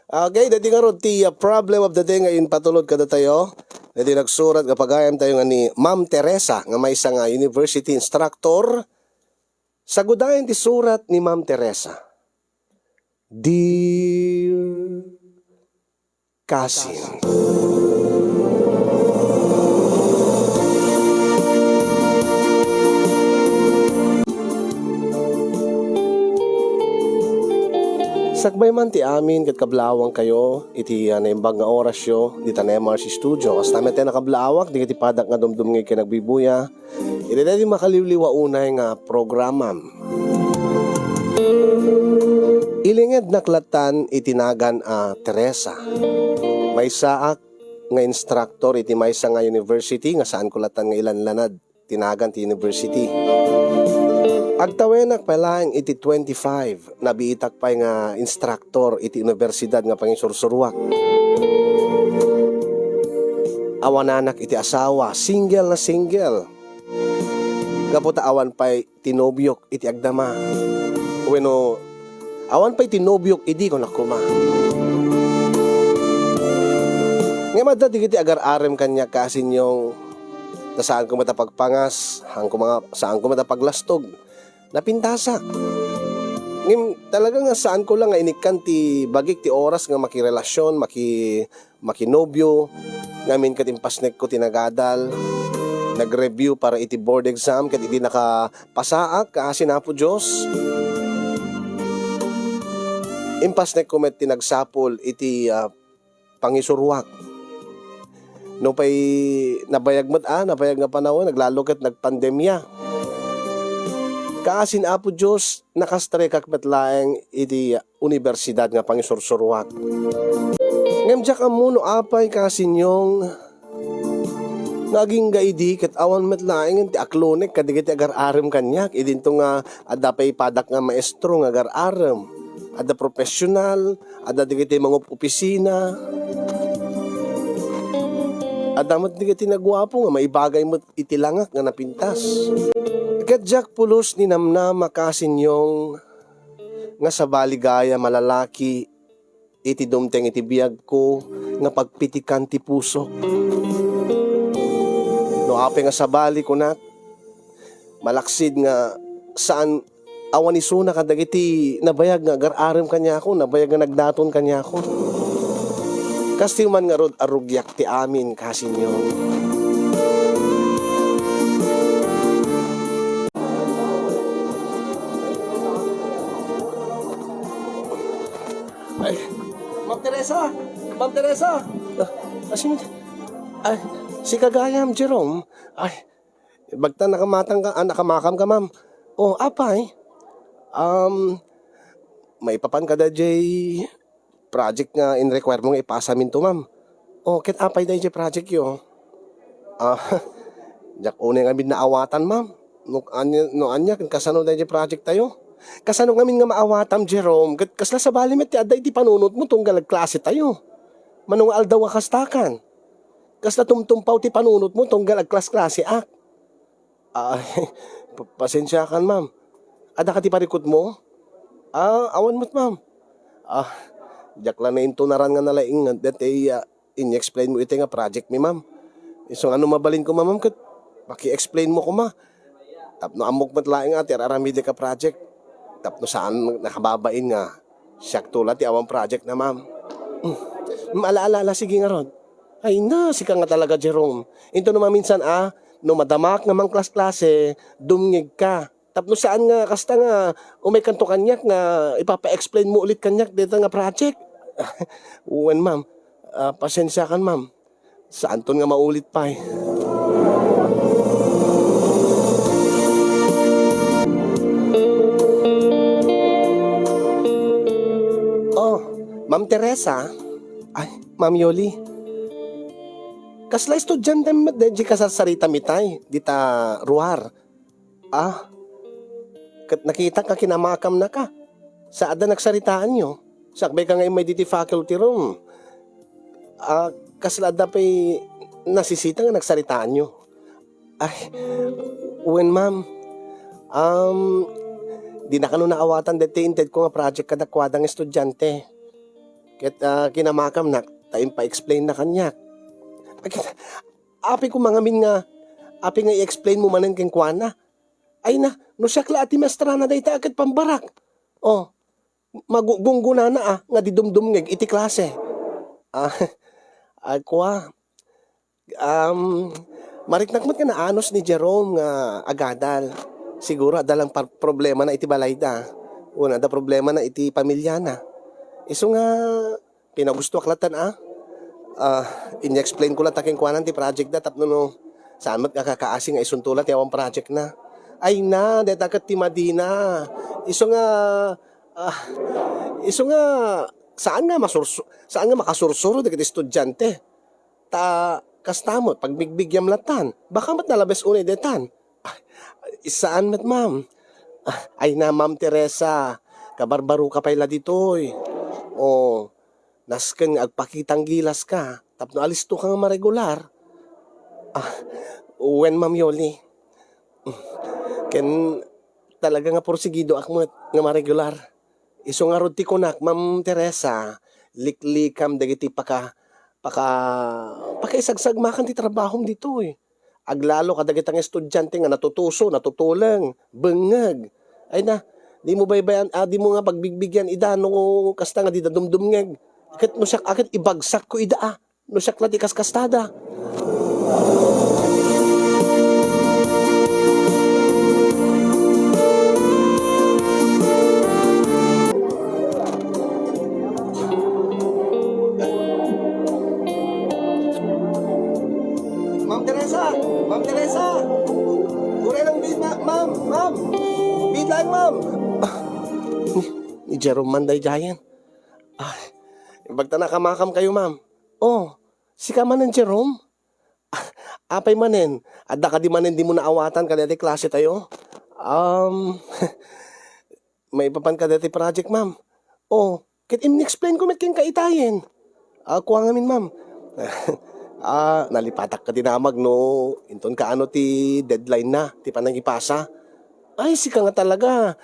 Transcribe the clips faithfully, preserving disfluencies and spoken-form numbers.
Okay, daytoy ngarud ti, ah, problem of the day nga impatulod kadatayo. Daytoy nagsurat nga pagayamtayo nga ni Ma'am Teresa nga maysa nga university instructor. Sagudayen ti surat ni Ma'am Teresa. Dear Cousin. Sakbay man ti amin ket kablawangkayo iti, ah, naimbag nga orasyo dita M R C Studio. Kasta met ti nakablawak, dagiti padak nga dumdumngeg ken agbibuya, iti daytoy makaliwliwa unay nga programam. Ilingednak lattan iti nagan a Teresa. Maysaak nga instructor iti maysa nga university nga saanko lattan nga ilanlanad ti nagan ti university. Agtawenak pay laeng iti twenty-five, nabiitak pay nga instructor iti universidad nga pangisursuruak. Awananak iti asawa, single na single. Gapu ta awan pay ti nobiok iti agdama. Wenno, awan pay ti nobiok idi, kunak koma. Ngem adda dagiti agar-arem kaniak, kaasinyong, ta saanko met a pagpangas, saanko met a paglastog. Napintasak. Ngem talaga nga saanko la nga inikkan ti bagik ti oras nga makirelasyon, maki-, makinobio, ngamin ket impasnekko ti nagadal, nag-review para iti board exam, ket idi nakapasaak, kaasi ni Apo Dios, impasnekko met ti nagsapul iti, ah, pangisuruak. Nupay nabayag met, ah, nabayag nga panawen, naglalo ket nagpandemia. Kaasi ni Apo Dios, nakastrekak met laeng iti universidad nga pangisursuruak. Ngem diak ammo no apay, kaasinyong, nga agingga idi ket awan met laengen ti aklonek kadagiti agar-arem kaniak, idinto nga adda pay padak nga maestro nga agar-arem, adda profesional, adda dagiti mangup-opisina, adda met dagiti naguapo nga maibagay met iti langak nga napintas. Ket diak pulos ninamnama, kaasinyong, nga sabali gayam a lalaki iti dumteng iti biagko nga pagpitikan ti pusok. No apay nga sabali, kunak, malaksid nga saan, awan isuna kadagiti nabayag nga agar-arem kaniakon, nabayag nga nagdaton kaniakon. Kastoy man ngarud a rugiak ti amin, kasinyo. Ay, Ma'am Teresa! Ma'am Teresa! Ah, asin, ay, sika gayam, Jerome. Ay, bagta nakamatang ka, ah, nakamakam ka, ma'am. Oh, apay? Um, maipapan ka da jay project nga in-require mo nga ipasaminto, ma'am. Oh, ket apay da jay project yo? Ah, diak unay ngamin naawatan, ma'am. No ania, no ania, ken kasano daydi project tayo? Kasano ngamin nga maawatam, Jerome? Ket kasla sabali met ti adda iti panunotmo tunggal agklase tayo? Mano nga aldaw a kastakan? Kasla tumtumpaw ti panunotmo tunggal agklas-klaseak? Ay, pa-, pasensiakan, ma'am. Adda ka ti parikutmo? Ah, awan met, ma'am. Ah, diak la naintunaran nga nalaing nga daytoy, ah, in-explain mo iti nga project mi, ma'am. Isu nga no mabalin koma, ma'am, ket paki-explain mo koma. Tapno ammok met laeng a ti ar-aramidek a project. Tapno saan nakababain nga siakto la ti awan project na, ma'am. Hmm. Hmm, ala, ala, ala, sige ngarud. Ay na, sika nga talaga, Jerome. Into no maminsan a, no madamak nga mangklas-klase, dumngeg ka. Tapno saan nga kasta nga umaykanto kaniak nga ipapa-explain mo ulit kaniak dayta nga project? Wen, ma'am. Ah, pasensiakan, ma'am. Saanton nga maulit pay. Oh, Ma'am Teresa. Ay, Ma'am Yoli. Kasla estudiantem met daydi kasarsaritami tay, dita ruar. Ah, ket nakitak nga kinamakamnaka. Sa adda nagsaritaanyo? Sakbay ka nga immay diti faculty room. Ah, kasla adda pay nasisita nga nagsaritaanyo? Ay, wen, ma'am. Um, di na kano naawatan daytoy intedko nga project kadakuada nga estudiante. Ket, ah, kinamakamnak ta impa-explainna kaniak. Ket, apay koma ngamin nga, apay nga i-explain mo manen kenkuana? Ay na, no siak la a ti maestrana dayta a ket pambarak. Oh, magugunggonana a nga di dumdumngeg iti klase. Ah, ay kua, um, mariknak met nga naanus ni Jerome nga agadal. Siguro adda lang par-, problemana iti balayda. Wenno adda problemana iti pamiliana. Isu nga pinagustoak latta a, ah, in-explain ko latta kenkuana ti project da tapno no saan met nga kakaasi nga isunto la ti awan project na. Ay na, dayta ket ti madina. Isu nga, ah, isu nga saan nga masursu-, saan nga makasursuro dagiti estudiante. Ta kasta met, pagbigbigyam lattan. Baka met nalabes unay detan. Ah, saan met, ma'am. Ah, ay na, Ma'am Teresa, kabarbaroka pay la ditoy. Oh, nasken nga agpakitang gilaska tapno alistoka nga maregular. Ah, wen, Ma'am Yoli. Ken talaga nga porsigidoak met nga maregular. Isu ngarud ti kunak, Ma'am Teresa, liklikam dagiti paka-, paka-, pakaisagsagmakan ti trabahom ditoy. Aglalo kadagita nga estudiante nga natutuso, natutuleng, bengngeg. Ay na, dimo baybayan, ah, dimo nga pagbigbigian ida no kasta nga dida dumdumngeg. Ket no siak a ket ibagsakko ida, ah. No siak la ti kaskastada. Ma'am Teresa! Ma'am Teresa! Uray lang, bi-, ma-, ma'am! Ma'am! Bitaen, ma'am! Ah, ni, ni Jerome man daydiayen. Ay, ibagta nakamakam kayo, ma'am. Oh, sika manen, Jerome? Apay manen? Adda kadi manen dimo naawatan kadaydi klase tayo? Um, maipapan kadaydi project, ma'am. Oh, ket in-explain ko met kenka itayen. Ah, kua ngamin, ma'am. Ah, nalipatak kadi namag no inton kaano ti deadline na, ti panangipasa. Ay, sika nga talaga.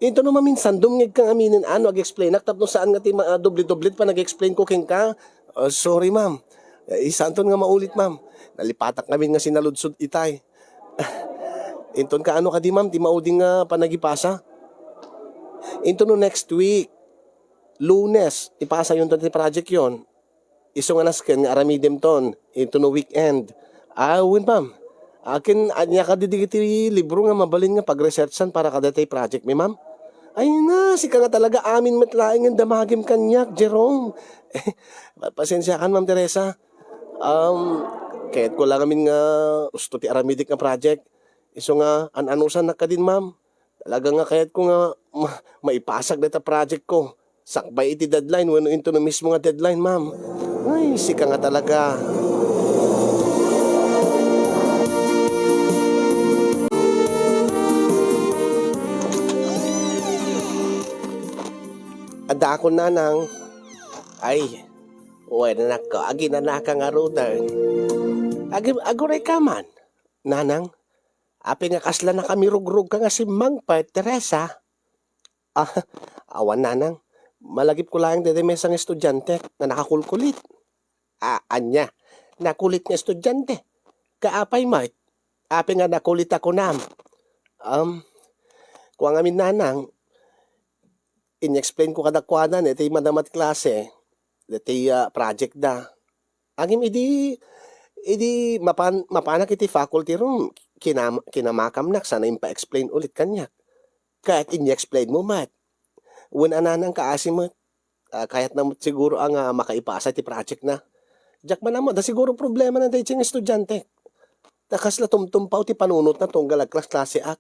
Inton no maminsan, dumngeg kang aminen a no ag-explainak tapno saan nga ti ma-, dubli-dublit panag-explain ko kenka. Ah, sorry, ma'am. Eh, saanton nga maulit, ma'am. Nalipatak ngamin nga sinaludsod itay. Inton kaano kadi, ma'am, ti maudi nga panagipasa? Inton no next week, Lunes, ipasayonton ti project yon. Isu nga nasken nga aramidemton inton no weekend. Ah, wen, ma'am. Akin, ania kadi dagiti libro nga mabalin nga pag-researchan para kadaytay project mi, ma'am? Ay na, sika nga talaga amin met laeng nga damagim kaniak, Jerome. Pa-, pasensiakan, Ma'am Teresa. Um, kayatko lang amin nga usto ti aramidek nga project. Isu nga, an-anusannak kadin, ma'am. Talaga nga kayatko nga ma-, maipasak dayta project ko. Sakbay iti deadline wenno inton no mismo nga deadline, ma'am. Ay, sika nga talaga. Adda akon nanang. Ay, wen, anakko, aginanaka ngaruden. Agi-, aguray ka man, nanang. Apay nga kasla nakamirugrog ka nga simmangpet, Teresa? Ah, awan, nanang. Malagipko laeng daydi maysa nga estudiante nga nakakulkulit. Ah, ania? Nakulit nga estudiante? Kaapay met? Apay nga nakulit a kunam? Um, kua ngamin, nanang, in-explain ko kadakuada daydi madama ti klase, daydi, ah, project da. Ngem idi, idi mapan-, mapanak iti faculty room, kinam-, kinamakamnak sana impa-explain ulit kaniak. Ket in-explain mo met. Wen a, nanang, kaasi met. Ah, kayatna met siguro a nga makaipasa iti project na. Diak man ammo, adda siguro problema na daydi nga estudiante. Ta kasla tumtumpaw ti panunotna tunggal agklas-klaseak.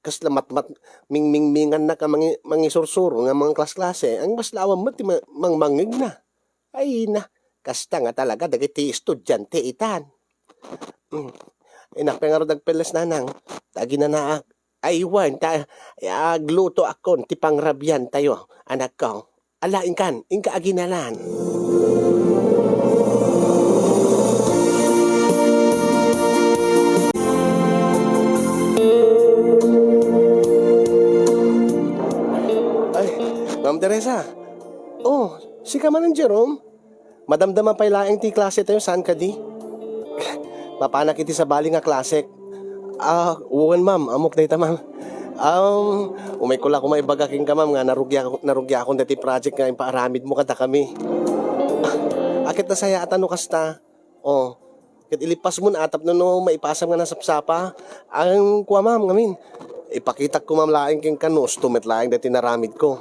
Kasla matmat-, mingmingmingannak a mangi-, mangisursuro nga mangklas-klase, ang kasla awan met ti ma-, mangmangngegna. Ay na, kasta nga talaga dagiti estudiante itan. Mm. Innak pay ngarud agpelles, nanang, ta aginanaak. Ay wen, ta aglutoakon ti pangrabian tayo, anakko. Ala, inkan, inka aginanan. Ay, Ma'am Teresa. Oh, Sika manen, Jerome? Madamdama pay laeng ti klase tayo, saan kadi? Mapanak iti sabali nga klasek. Ah, wen, ma'am. Ammok dayta, ma'am. Um, umayko la koma ibaga kenka, ma'am, nga narugiak-, narugiakon daytoy project nga impaaramidmo kadakami. Ah, ket nasayaat no kasta. Oh, ket ilippasmon a tapno no maipasam nga nasapsapa. Ang kua, ma'am, ngamin, ipakitak ko, ma'am, laeng kenka no usto met laeng daytoy inaramidko.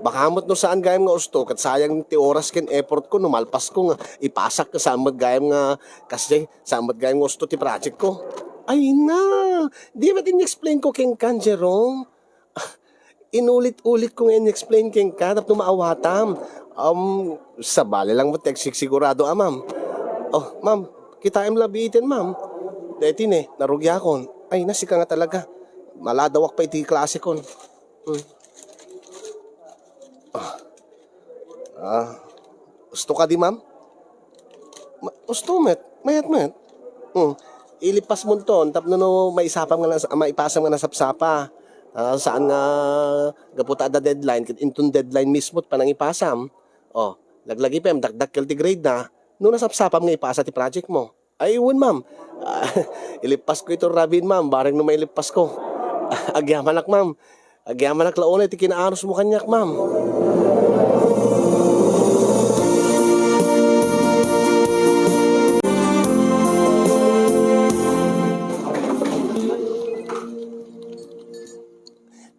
Baka met no saan gayam nga usto, ket sayang ti oras ken effort ko no malpasko nga ipasak, saan met gayam nga kasdiay, saan met gayam nga usto ti project ko. Ay na, di met in-explain ko kenka, Jerome? Inulit-ulit ko nga in-explain kenka tapno maawatam. Um, sabali lang met ti agsigsigurado a, ma'am. Oh, ma'am, kitaem la biiten, ma'am. Daytoy ne, narugiakon. Ay, na, sika nga talaga. Maladawak pay iti klasekon. Hmm. Ah. Ah. Usto kadi, ma'am? Ma-, usto met, mayat met. Hmm. Ilippasmonton tapno no maisapam nga nas-, maipasam nga nasapsapa. Ah, saan nga gapu ta adda deadline, ket inton deadline mismo ti panangipasam. Oh, laglagi pay dakdakkel ti grade na, no nasapsapam nga ipasa ti project mo. Ay, wen, ma'am. Ah, ilippasko ito rabin, ma'am, bareng no mailippasko. Agyamanak, ma'am. Agyamanak la unay ti kinaanusmo kaniak, ma'am.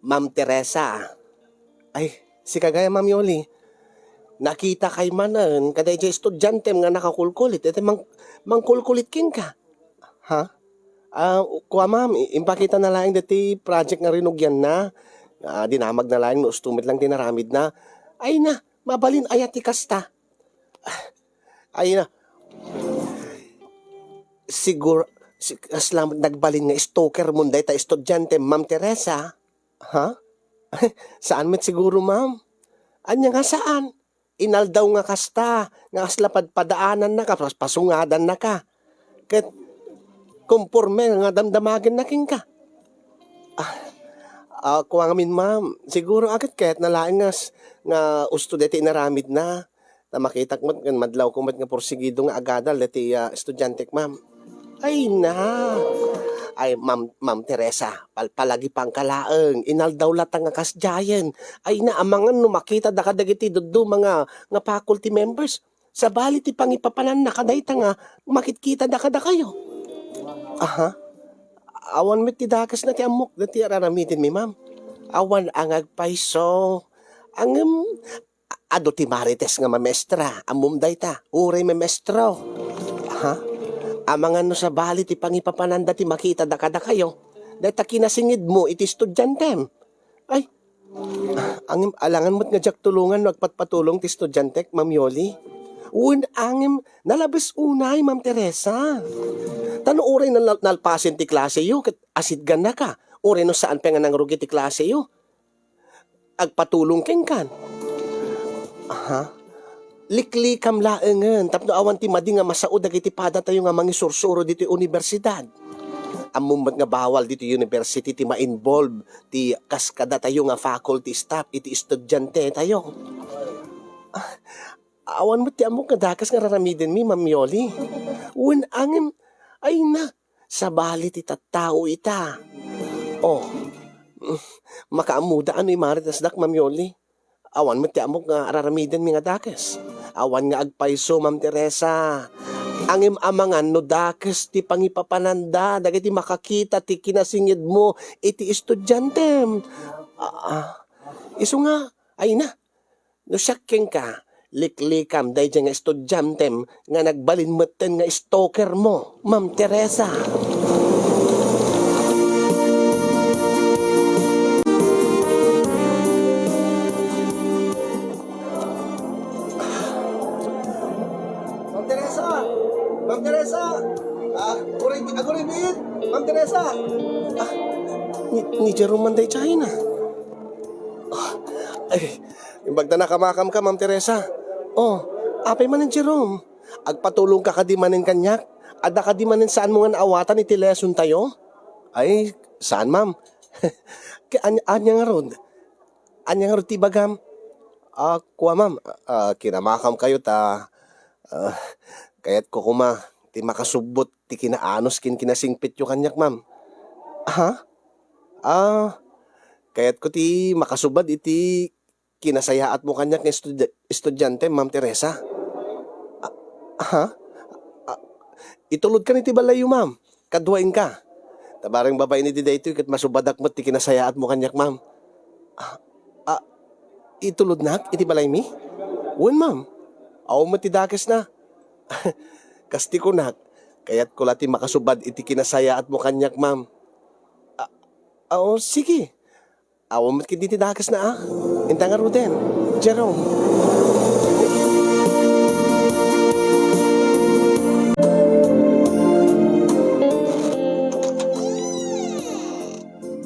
Ma'am Teresa. Ay, sika gayam, Ma'am Yoli. Nakitakay manen kadaydiay estudiantem nga nakakulkulit. Iti mang-, mangkulkulit kenka. Ha? Ah, kua, ma'am, i-, impakitana laeng daytoy project nga rinugianna. Ah, dinamagna laeng no usto met lang ti inaramidna. Ay na, mabalin aya ti kasta? Ay na. Sigur-, si-, kasla nagbalin nga stalkermon dayta estudiante, Ma'am Teresa? Ha? Saan met siguro, ma'am. Ania nga saan? Inaldaw nga kasta, nga kasla padpadaanannaka, pas-, pasungadannaka. Ket konporme nga damdamagenna kenka. Ah, ah, kua ngamin, ma'am. Siguro, a, ket kayatna laeng nga s-, nga usto dayta inaramidna. Ta makitak met ken madlawko met nga porsigido nga agadal dayta, ah, estudiantek, ma'am. Ay na. Ay, Ma'am, Ma'am Teresa, palpalagipangka laeng. Inaldaw latta nga kasdiayen. Ay na, amangan no makitada kadagiti dadduma nga, nga faculty members. Sabali ti pangipapananna kadayta nga makitkitada kadakayo. Aha. Awan met ti dakesna ti ammok dayta araramidenmi, ma'am. Awan a nga agpayso. Ngem, a-, adu ti Marites nga mamestra, ammom dayta, uray mamestro. Ha? Amangan no sabali ti pangipapananda ti makitada kadakayo, dayta kinasingedmo iti estudiantem. Ay, ngem alangan met nga diak tulongan no agpatpatulong ti estudiantek, Ma'am Yoli. Wen, ngem nalabes unay, Ma'am Teresa. Ta no uray nal-, nalpasen ti klaseyo ket asidgannaka, uray no saan pay nga nangrugi ti klaseyo, agpatulong kenkan. Aha. Liklikam laengen tapno awan ti madi nga masao dagiti padatayo nga mangisursuro ditoy universidad. Ammom met nga bawal ditoy university ti ma-involve ti kas kadatayo nga faculty staff iti estudiantetayo. Ah, awan met ti ammok nga dakes nga raramidenmi, Ma'am Yoli. Wen, ngem, ay na, sabali ti tattao ita. Oh, mm, makaammoda a no imaritesdak, Ma'am Yoli. Awan met ti ammok nga raramidenmi nga dakes. Awan nga agpayso, Ma'am Teresa. Ngem amangan no dakes ti pangipapananda dagiti makakita ti kinasingedmo iti estudiantem. Ah, ah. Isu nga, ay na. No siak kenka, liklikam daydiay nga estudiantem nga nagbalin metten nga stalkermo, Ma'am Teresa. Ma'am Teresa! Ma'am Teresa! Ah, aguray, aguray biit! Ma'am Teresa! Ah, ni, ni Jerome man daydiay na. Ah, ay, imbagda nakamakamka, Ma'am Teresa. Oh, apay manen, Jerome? Agpatulongka kadi manen kaniak? Adda kadi manen saanmo nga naawatan iti lesson tayo? Ay, saan, ma'am. Ket ania, ania ngarud? Ania ngarud ti ibagam? Ah, kua, ma'am. Ah, kinamakamkayo ta, ah, kayatko koma ti makasubbot ti kinaanus ken kinasingpetyo kaniak, ma'am. Ha? Ah, kayatko ti makasubad iti kinasayaatmo kaniak nga estudi-, estudiante, Ma'am Teresa. Ah, ha? Ah, itulodkan iti balayyo, ma'am. Kadua inka. Ta bareng babaen iti daytoy ket masubadak met ti kinasayaatmo kaniak, ma'am. Ah, ah, itulodnak iti balaymi? Wen, ma'am. Awan met ti dakesna. Kas ti kunak, kayatko la ti makasubad iti kinasayaatmo kaniak, ma'am. Ah, ah, o, sige. Awan met ketdi ti dakesna, a. Inta ngaruden, Jerome.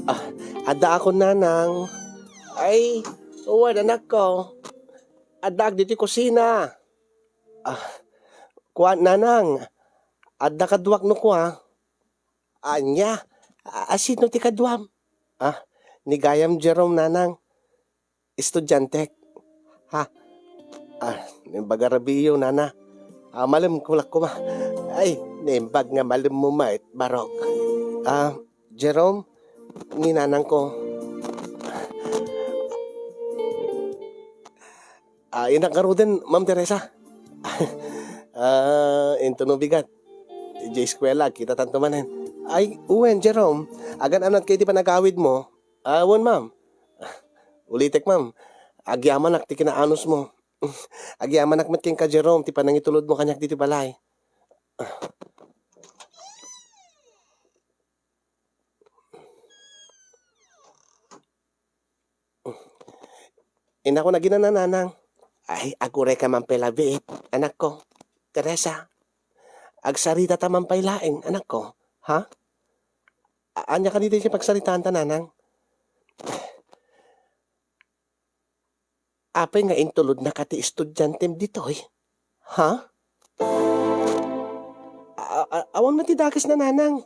Ah, addaakon, nanang. Ay, wen, anakko. Addaak ditoy kusina. Ah, kua, nanang. Adda kaduak no kua. Ania? A, a, sino ti kaduam? Ah, ni gayam Jerome, nanang. Estudiantek. Ha? Ah, naimbag a rabiiyo, nana. Ah, malem ko la koma. Ay, naimbag nga malemmo met, Barok. Ah, Jerome, ni nanangko. Ah, innak ngaruden, Ma'am Teresa. Ah, intono bigat. Idiay eskuela, kitatanto manen. Ay, wen, Jerome, agan-anat kayo ti panagawidmo? Ah, wen, ma'am. Ulitek, ma'am. Agyamanak ti kinaanusmo. Agyamanak met kenka, Jerome, ti panangitulodmo kaniak ditoy balay. Innak, naginana, nanang. Ay, agurayka man pay labiit, anakko. Teresa, agsaritata man pay laeng, anakko. Ha? A-, ania kadi ti pagsaritaanta, nanang? Apay nga intulodnaka ti estudiantem ditoy? Ha? A-, a-, awan met ti dakesna, nanang.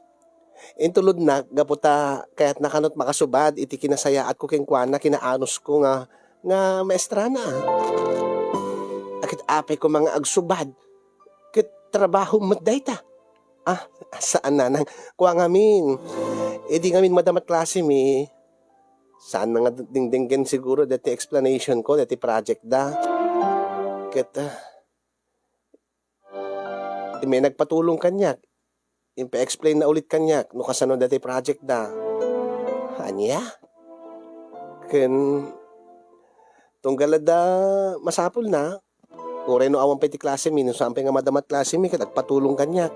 Intulodnak gapu ta kayatna kano ti makasubad iti kinasayaatko kenkuana, kinaanusmo nga, nga maestrana. A, ket apay koma nga agsubad? Ket trabahom met dayta. Ah, saan, nanang. Kua ngamin. Idi ngamin madama ti klasemi, saanna nga dingdinggen siguro daytoy explanation ko, daytoy project da. Ket, ah, immay nagpatulong kaniak, impa-explain na ulit kaniak no kasano daytoy project da. Ania? Ken tunggal adda masapulna, uray no awan pay ti klasemi, no saan pay nga madama ti klasemi, ket agpatulong kaniak.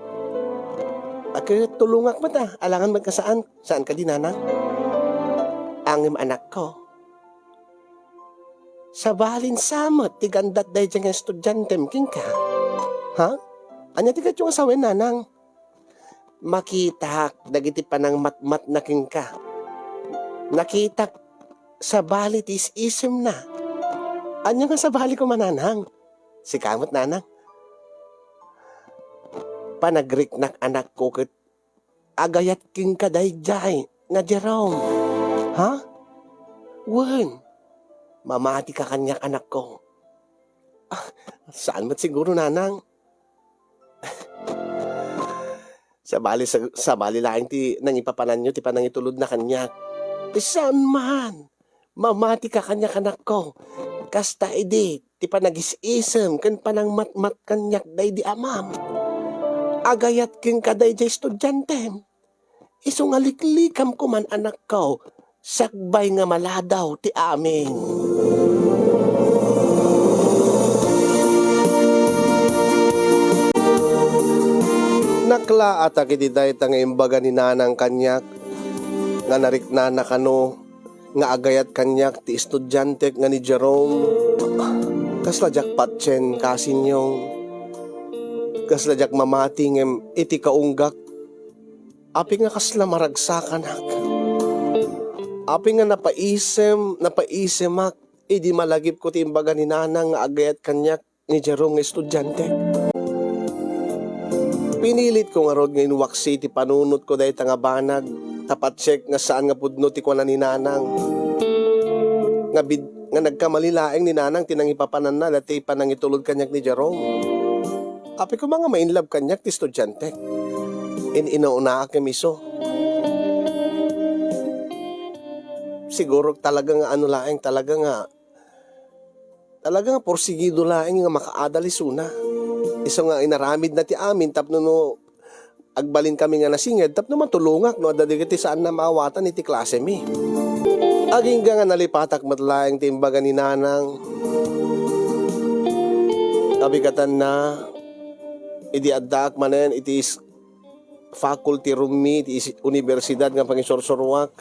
A, ket tulongak met a, alangan met nga saan. Saan kadi, nanang? Ngem, anakko, sabalin sa met ti gandat daydiay nga estudiantem kenka. Ha? Ania ti kayatyo nga sawen, nanang? Makitak dagiti panangmatmatna kenka. Nakitak sabali ti is-isemna. Ania nga sabali koma, nanang? Sika met, nanang. Panagriknak, anakko, ket agayat kenka daydiay nga Jerome. Ha? Wen, mamatika kaniak, anakko. Ah, saan met siguro, nanang? Sabali, sa-, sabali laeng ti nangipapananyo ti panangitulodna kaniak. Saan man? Mamatika kaniak, anakko. Kasta idi ti panagis-isem ken panangmatmat kaniak daydi amam. Agayat kenka daydiay estudiantem. Isu nga liklikamko man, anakko, sakbay nga maladaw ti amin. Naklaatak iti dayta nga imbaga ni nanang kaniak, nga nariknana kano nga agayat kaniak ti estudiantek nga ni Jerome. Kasla diak patien, kasinyong. Kasla diak mamati ngem iti kaunggak, apay nga kasla maragsakanak. Apay nga napaisem, napaisemak idi malagipko ti imbaga ni nanang nga agayat kaniak ni Jerome nga estudiantek. Pinilitko ngarud nga inwaksi ti panunotko dayta nga banag, ta patiek nga saan nga pudno ti kuana ni nanang. Nga bid-, nga nagkamali laeng ni Nanang ti nangipapananna daytoy panangitulod kaniak ni Jerome. Apay koma nga ma-inlove kaniak ti estudiantek. In-inaunaak nga miso. Siguro talaga nga ano laeng, talaga nga, talaga nga porsigido laeng nga makaadal isuna. Isu nga inaramidna ti amin tapno no agbalin kami nga nasinged tapno matulongak no adda dagiti saanna maawatan iti klasemi. Agingga nga nalipatak met laeng ti imbaga ni Nanang. Kabigatanna, idi addaak manen iti is-, faculty room mi iti is-, universidad nga pangisursuruak.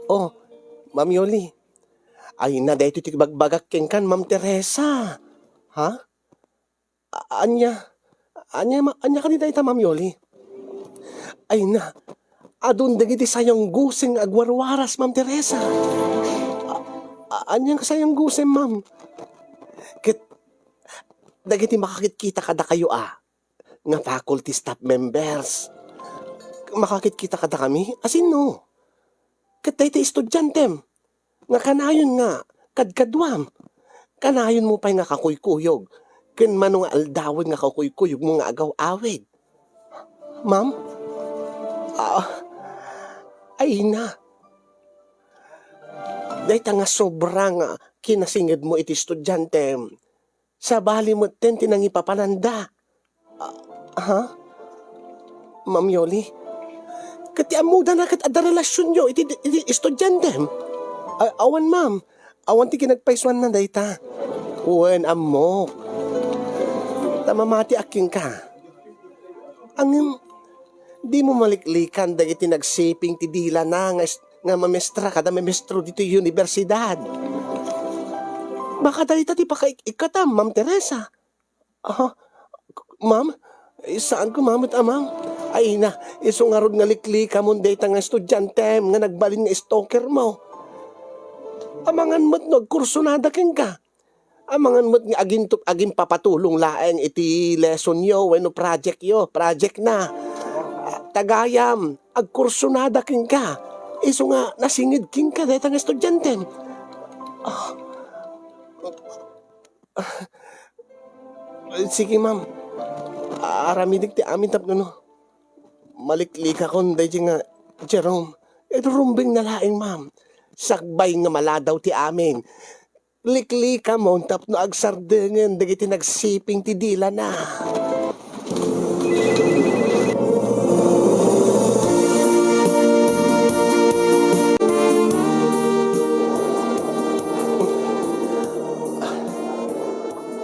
Oh, Ma'am Yoli. Ay na, daytoy ti bagbagak kenkan, Ma'am Teresa. Ha? A-, ania? Ania ma-, ania kadi dayta, Ma'am Yoli? Ay na, adun dagiti sayongguseng nga agwarwaras, Ma'am Teresa. A-, a-, ania nga sayongguseng, ma'am? Ket dagiti makakitkita kadakayo a, nga faculty staff members. Makakitkita kadakami? Asinno? Ket dayta estudiantem. Nga kanayon nga kadkaduam. Kanayonmo pay nga kakuykuyog ken mano nga aldawen nga kakuykuyogmo nga agaw-awid. Ma'am? Ah, ay na. Dayta nga sobra nga kinasingedmo iti estudiantem. Sabali metten ti nangipapananda. Ah, ha? Ma'am Yoli? Ket ti ammodana ket adda relasionyo iti, iti estudiantem? A-, awan, ma'am. Awan ti kinagpaysuanna dayta. Wen, ammok. Ta mamatiak kenka. Ngem, dimo maliklikan dagiti nagsiping ti dilana nga es-, nga mamestra kada mamestro ditoy universidad. Baka dayta ti pakaik-ikkatam, Ma'am Teresa. Ah, ma'am? Eh, saan ko, ma'am, et, ah, ma'am? Ay na, isu ngarud nga liklikamon dayta nga estudiantem nga nagbalin nga stalkermo. Amangan met no agkursunada kenka. Amangan met nga agintup-, aginpapatulong laeng iti lessonyo wenno projectyo, projectna. Ah, tagayam, agkursunada kenka. Isu nga nasinged kenka dayta nga estudiantem. Ah. Ah, sige, ma'am. Aramidek ti amin tapno no maliklikakon daydi nga Jerome. Irurumbengna laeng, ma'am. Sakbay nga maladaw ti amin. Liklikamon tapno agsardengen dagiti nagsiping ti dilana.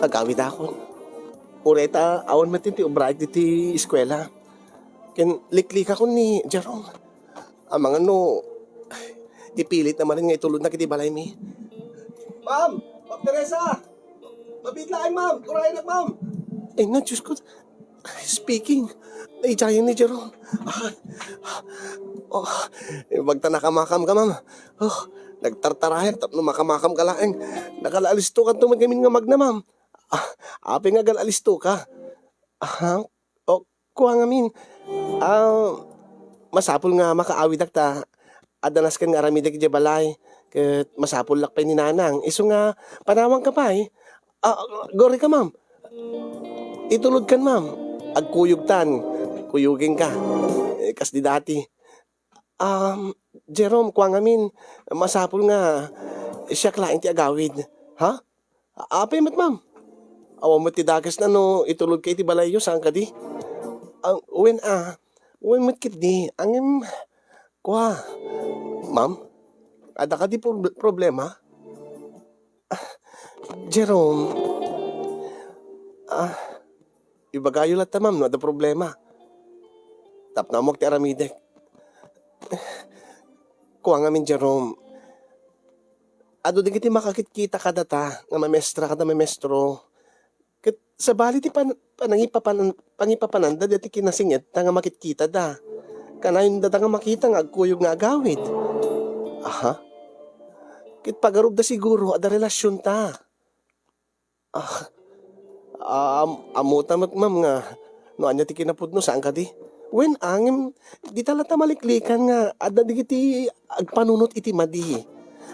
Agawidakon. Uray ta awan met ti obraek ditoy eskuela. Ken liklikakon ni Jerome. Amangan no, ipilitna manen nga itulodnak iti balaymi. Ma'am! Ma'am Teresa! Mabiit laeng, ma'am! Kurayenak, ma'am! Ay na, Diyos ko. Speaking. Daydiayen ni Jerome. Ah, oh, ibagta nakamakam ka, ma'am. Oh, nagtartarayan tapno makamakamka laeng. Nagalaalistokanto met ngamin nga magna, ma'am. Ah, apay nga agalaalistoka? Ah, oh, kua ngamin. Ah, masapul nga makaawidak ta adda nasken nga aramidek idiay balay, ket masapullak pay ni Nanang. Isu nga, panawanka pay. Ah, agurayka, ma'am. Itulodkan, ma'am. Agkuyogtan. Kuyogenka. Eh, kas di dati. Um, Jerome, kua ngamin, masapul nga siak laeng ti agawid. Ha? A-, apay met, ma'am? Awan met ti dakesna no itulodka iti balayyo, saan kadi? Ah, wen, ah, wen met ketdi, ngem, kua, ma'am, adda kadi prob-, problema? Ah, Jerome, ah, ibagayo latta, ma'am, no adda problema. Tapno ammok ti aramidek. Kua ngamin, Jerome, adu dagiti makakitkita kadata nga mamestra kada mamestro. Ket sabali ti pan-, panangipapanan-, pangipapananda dati kinasingedta nga makitkitada. Kanayondata nga makita nga agkuyog nga agawid. Aha. Ket pagarupda siguro adda relasionta. Ah, am-, ammota met, ma'am, nga no ania ti kinapudno, saan kadi? Wen, ngem dita latta maliklikan nga adda dagiti agpanunot iti madi.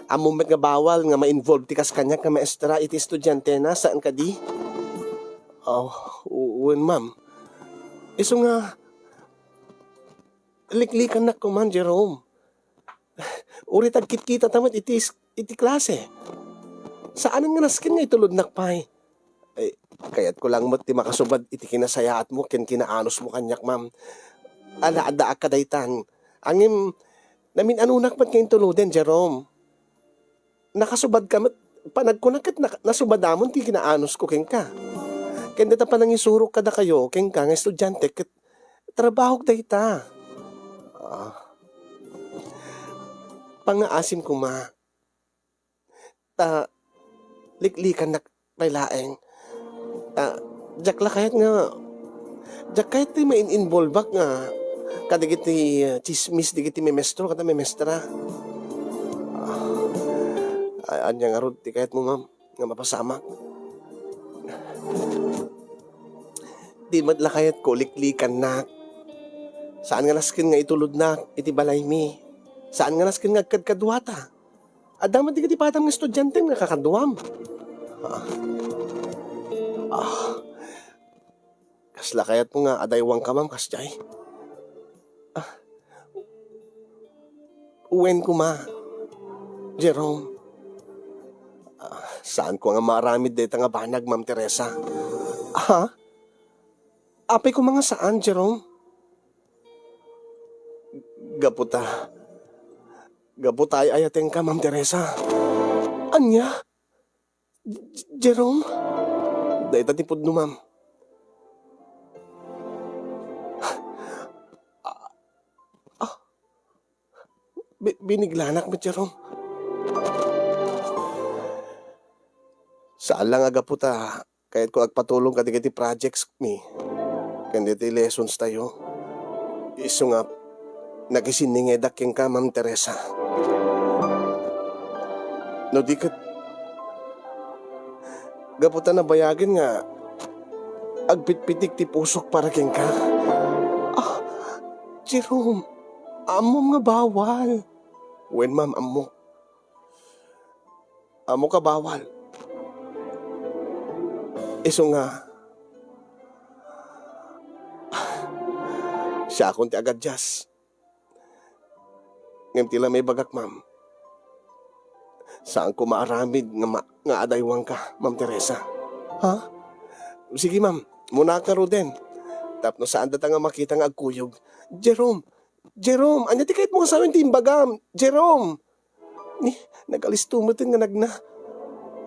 Ammom met nga bawal nga ma-involve ti kas kaniak nga maestra iti estudiantena, saan kadi? Oh, wen, ma'am. Isu nga, liklikannak koma, Jerome. Uray ta agkitkitata met iti s-, iti klase. Saanen nga nasken nga itulodnak pay. Ay, kayatko lang met ti makasubad iti kinasayaatmo ken kinaanusmo kaniak, ma'am. Ala, addaak kadaytan. Ngem, namin-anonak met nga intuloden, Jerome. Nakasubadka met, panagkunak ket nak-, nasubadamon ti kinaanusko kenka. Ken dayta panangisurok kadakayo, kenka nga estudiante, ket trabahok dayta. Ah. Pangngaasim koma. Ta, liklikannak pay laeng. Ta, diak la kayat nga, diak kayat ti main-involveak nga kadagiti, ah, tsismis dagiti memestro ken memestra. Ah, ania ngarud ti kayatmo, ma'am, nga mapasamak? Di met la kayatko liklikannak. Saan nga nasken nga itulodnak iti balaymi. Saan nga nasken nga agkadkaduata. Adda met dagiti padam nga estudiante nga kakaduam. Ah. Ah. Kasla kayatmo nga adaywanka, ma'am, kasdiay? Ah. Wen koma, Jerome. Ah, saanko nga maaramid dayta nga banag, Ma'am Teresa. Ha? Apay koma nga saan, Jerome? Gapu ta, gapu ta ay-ayatenka, Ma'am Teresa. Ania? J-, Jerome? Dayta ti pudno, ma'am. Ah, ah. Bi-, biniglaanak met, Jerome. Saan la nga gapu ta kayatko agpatulong kadagiti projects mi ken dagiti lessons tayo. Isu nga, nakisinningedak kenka, Ma'am Teresa. No di ket, gapu ta nabayagen nga agpitpitik ti pusok para kenka. Ah, Jerome, ammom nga bawal. Wen, ma'am, ammok. Ammok a bawal. Isu nga, siakon ti agadias. Ngem ti la maibagak, ma'am, saanko maaramid nga ma-, nga adaywanka, Ma'am Teresa. Ha? Sige, ma'am, munak ngaruden. Tapno saan data nga makita nga agkuyog. Jerome, Jerome, ania ti kayatmo nga sawen ti imbagam? Jerome! Ni, nagalisto met nga nagna.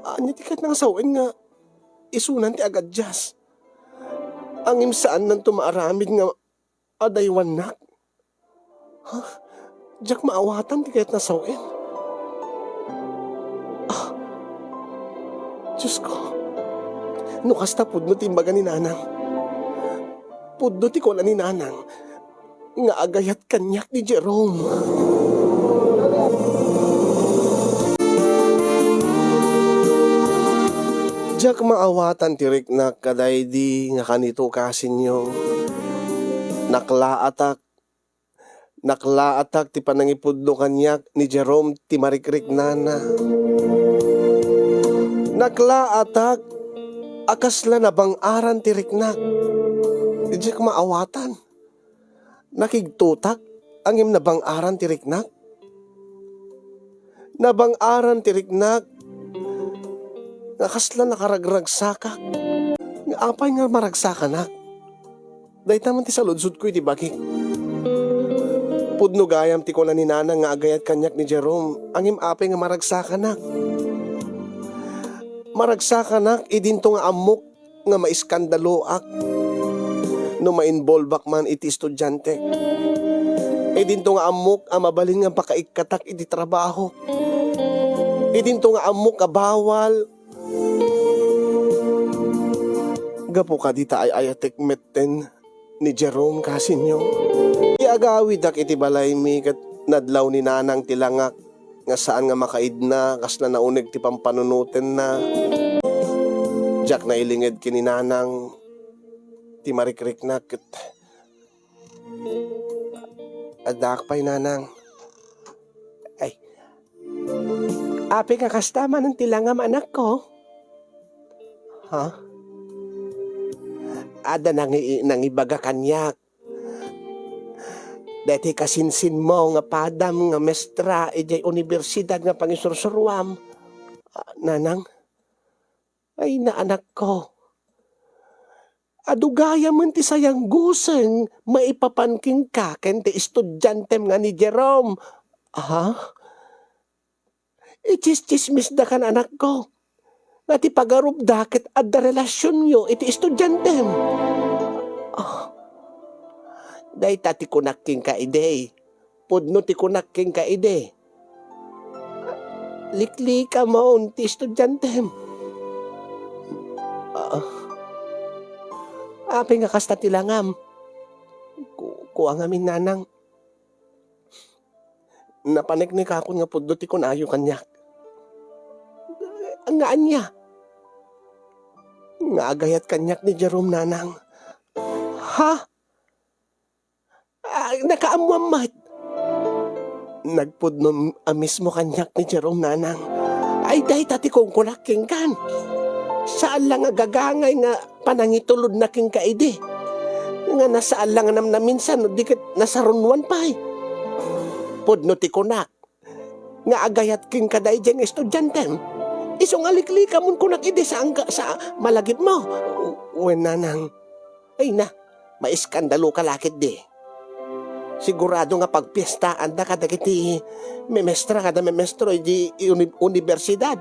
Ania ti kayatna nga sawen nga isunan ti agadias? Ngem saannanto maaramid nga adaywannak. Ha? Diak maawatan ti kayatna sawen. Ah, Diosko, no kasta pudno ti imbaga ni Nanang. Pudno ti kuna ni Nanang nga agayat kaniak ni Jerome. Diak maawatan ti riknak kadaydi nga kanito kasinyo. Naklaatak, naklaatak ti panangipudno kaniak ni Jerome ti marikriknana. Naklaatak a kasla nabang-aran ti riknak. Diak maawatan. Nakigtotak, ngem nabang-aran ti riknak. Nabang-aran ti riknak nga kasla nakaragragsakak. Nga apay nga maragsakanak? Dayta man ti saludsodko iti bagik. Pudno gayam ti kuna ni Nanang nga agayat kaniak ni Jerome, ngem apay nga maragsakanak? Maragsakanak idinto nga ammok nga maiskandaloak no ma-involveak man iti estudiante. Idinto nga ammok a mabalin nga pakaikkatak iti trabaho. Idinto nga ammok a bawal. Gapu kadi ta ay-ayatek metten ni Jerome kasinyo. Ti agawidak iti balaymi ket nadlaw ni Nanang ti langak nga saan nga makaidna kasla nauneg ti pampanunotenna. Diak nailinged ken ni Nanang ti marikriknak ket Addaak pay, nanang. Ay. Apay nga kasta manen ti langam, anakko? Ha? Adda nangi-, nangibaga kaniak. Daytoy kasinsinmo nga padam nga mestra idiay universidad nga pangisursuruam. Ah, nanang? Ay, naanakko. Adu gayamen ti sayangguseng maipapan kenka ken ti estudiantem nga ni Jerome. Ha? Itsistsismisda kan, anakko, nga ti pagarupda ket adda relasionyo iti estudiantem. Ah, dayta ti kunak kenka idi. Pudno ti kunak kenka idi. Liklikamon ti estudiantem. Ah, apay nga kasta ti langam? Ku-, kua ngamin, nanang. Napaneknekakon nga pudno ti kunayo kaniak. Nga ania? Nga agayat kaniak ni Jerome, nanang. Ha? Ah, nakaammoam met. Nagpudno a mismo kaniak ni Jerome, nanang. Ay, dayta ti kunkunak kenkan. Saan la nga gagangay nga panangitulodna kenka idi. Nga nasaan la nga namnaminsan no di ket nasarunnoan pay. Pudno ti kunak nga agayat kenka daydiay nga estudiantem. Isu nga liklikamon kunak idi, saan ka, sa malagipmo. Wen, nanang. Ay na, maiskandaloka la ketdi. Sigurado nga pagpiestaanda kadagiti memestra kada memestro idi uni-, universidad.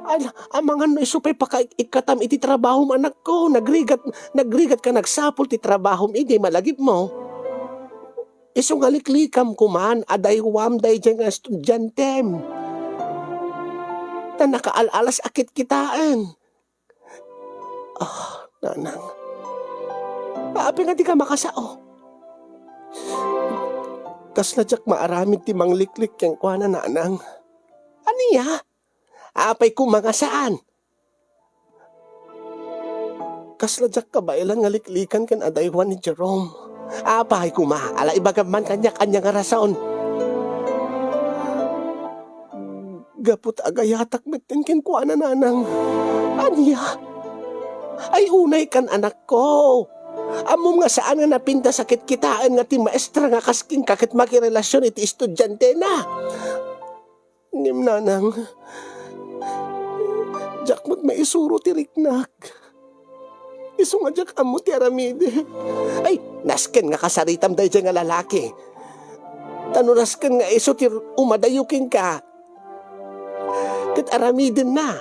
Ala, amangan no isu pay pakaikkatam iti trabahom, anakko. Nagrigat, nagrigat ka nagsapul ti trabahom idi malagipmo. Isu nga liklikam koman a daywam daydiay nga estudiantem. Ta nakaal-alas a kitkitaen. Ah, nanang. Apay nga di ka makasao? Kasla diak maaramid ti mangliklik kenkuana, nanang. Ania? Apay koma nga saan? Kasla diak kabaelan nga liklikan ken adaywan ni Jerome. Apay koma, ala, ibagam man kaniak ania nga rason. Gapu ta agayatak metten kenkuana, nanang. Ania? Ay, unay kan, anakko. Ammom nga saan nga napintas a kitkitaen nga ti maestra nga kas kenka ket makirelasion iti estudiantena. Ngem, nanang, diak met maisuro ti riknak. Isu nga diak ammo ti aramiden. Ay, nasken nga kasaritam daydiay nga lalaki. Ta no nasken nga isu ti umadayo kenka, ket aramidenna.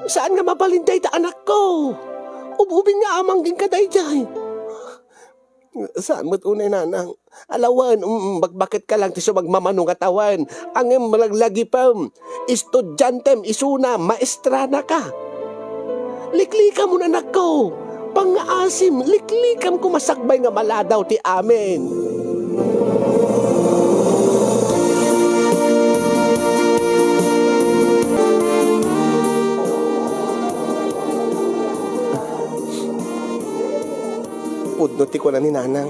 Saan nga mabalin dayta, anakko. Ub-ubing nga amang kenka daydiay. Saan met unay, nanang. Ala wen, mm, bakbaket ka lang ti sumagmamano nga tawen. Ngem laglagipem, estudiantem isuna, maestranaka. Liklikamon, anakko. Pangngaasim, liklikam koma sakbay nga maladaw ti amin. Pudno ti kuna ni nanang.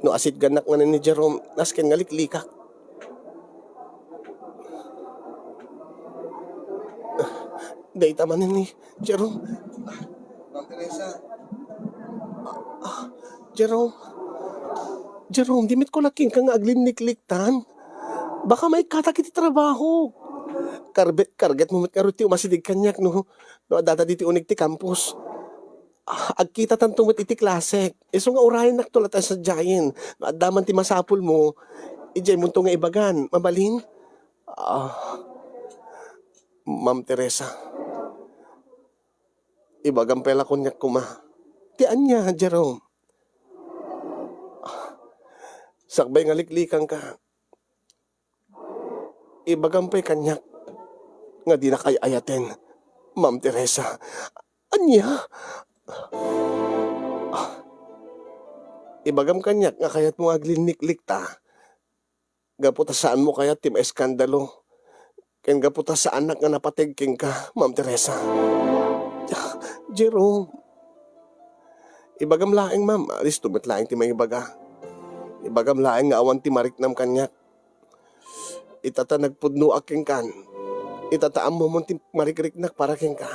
No asitgannak manen ni Jerome, nasken nga liklikak. Dayta manen ni Jerome. Ma'am Teresa. Ah, Jerome. Jerome, di met kunak kenka nga aglinlikliktan. Baka maikkatak iti trabaho. Karbet, karget mo met ngarud ti umasideg kaniak, no? No, adda ta ditoy uneg ti campus. Ah, agkitatanto met iti klasek. Isu nga urayennakto latta a sadiayen. No adda man ti masapulmo, idiaymonto nga ibagan. Mabalin? Ah, Ma'am Teresa, ibagam pay la koniak koma. Ti ania, Jerome? Sakbay nga liklikanka, ibagam pay kaniak nga dinak ay-ayaten, Ma'am Teresa. Ania? Ibagam kaniak nga kayatmo nga aglinliklikta gapu ta saanmo kayat ti maeskandalo, ken gapu ta saanak nga napateg kenka, Ma'am Teresa. Jerome, Ibagam laeng, ma'am, a, disto met laeng ti mangibaga. Ibagam laeng nga awan ti mariknam kaniak. Ita ta nagpudnoak kenkan. Ita ta ammomon ti marikriknak para kenka.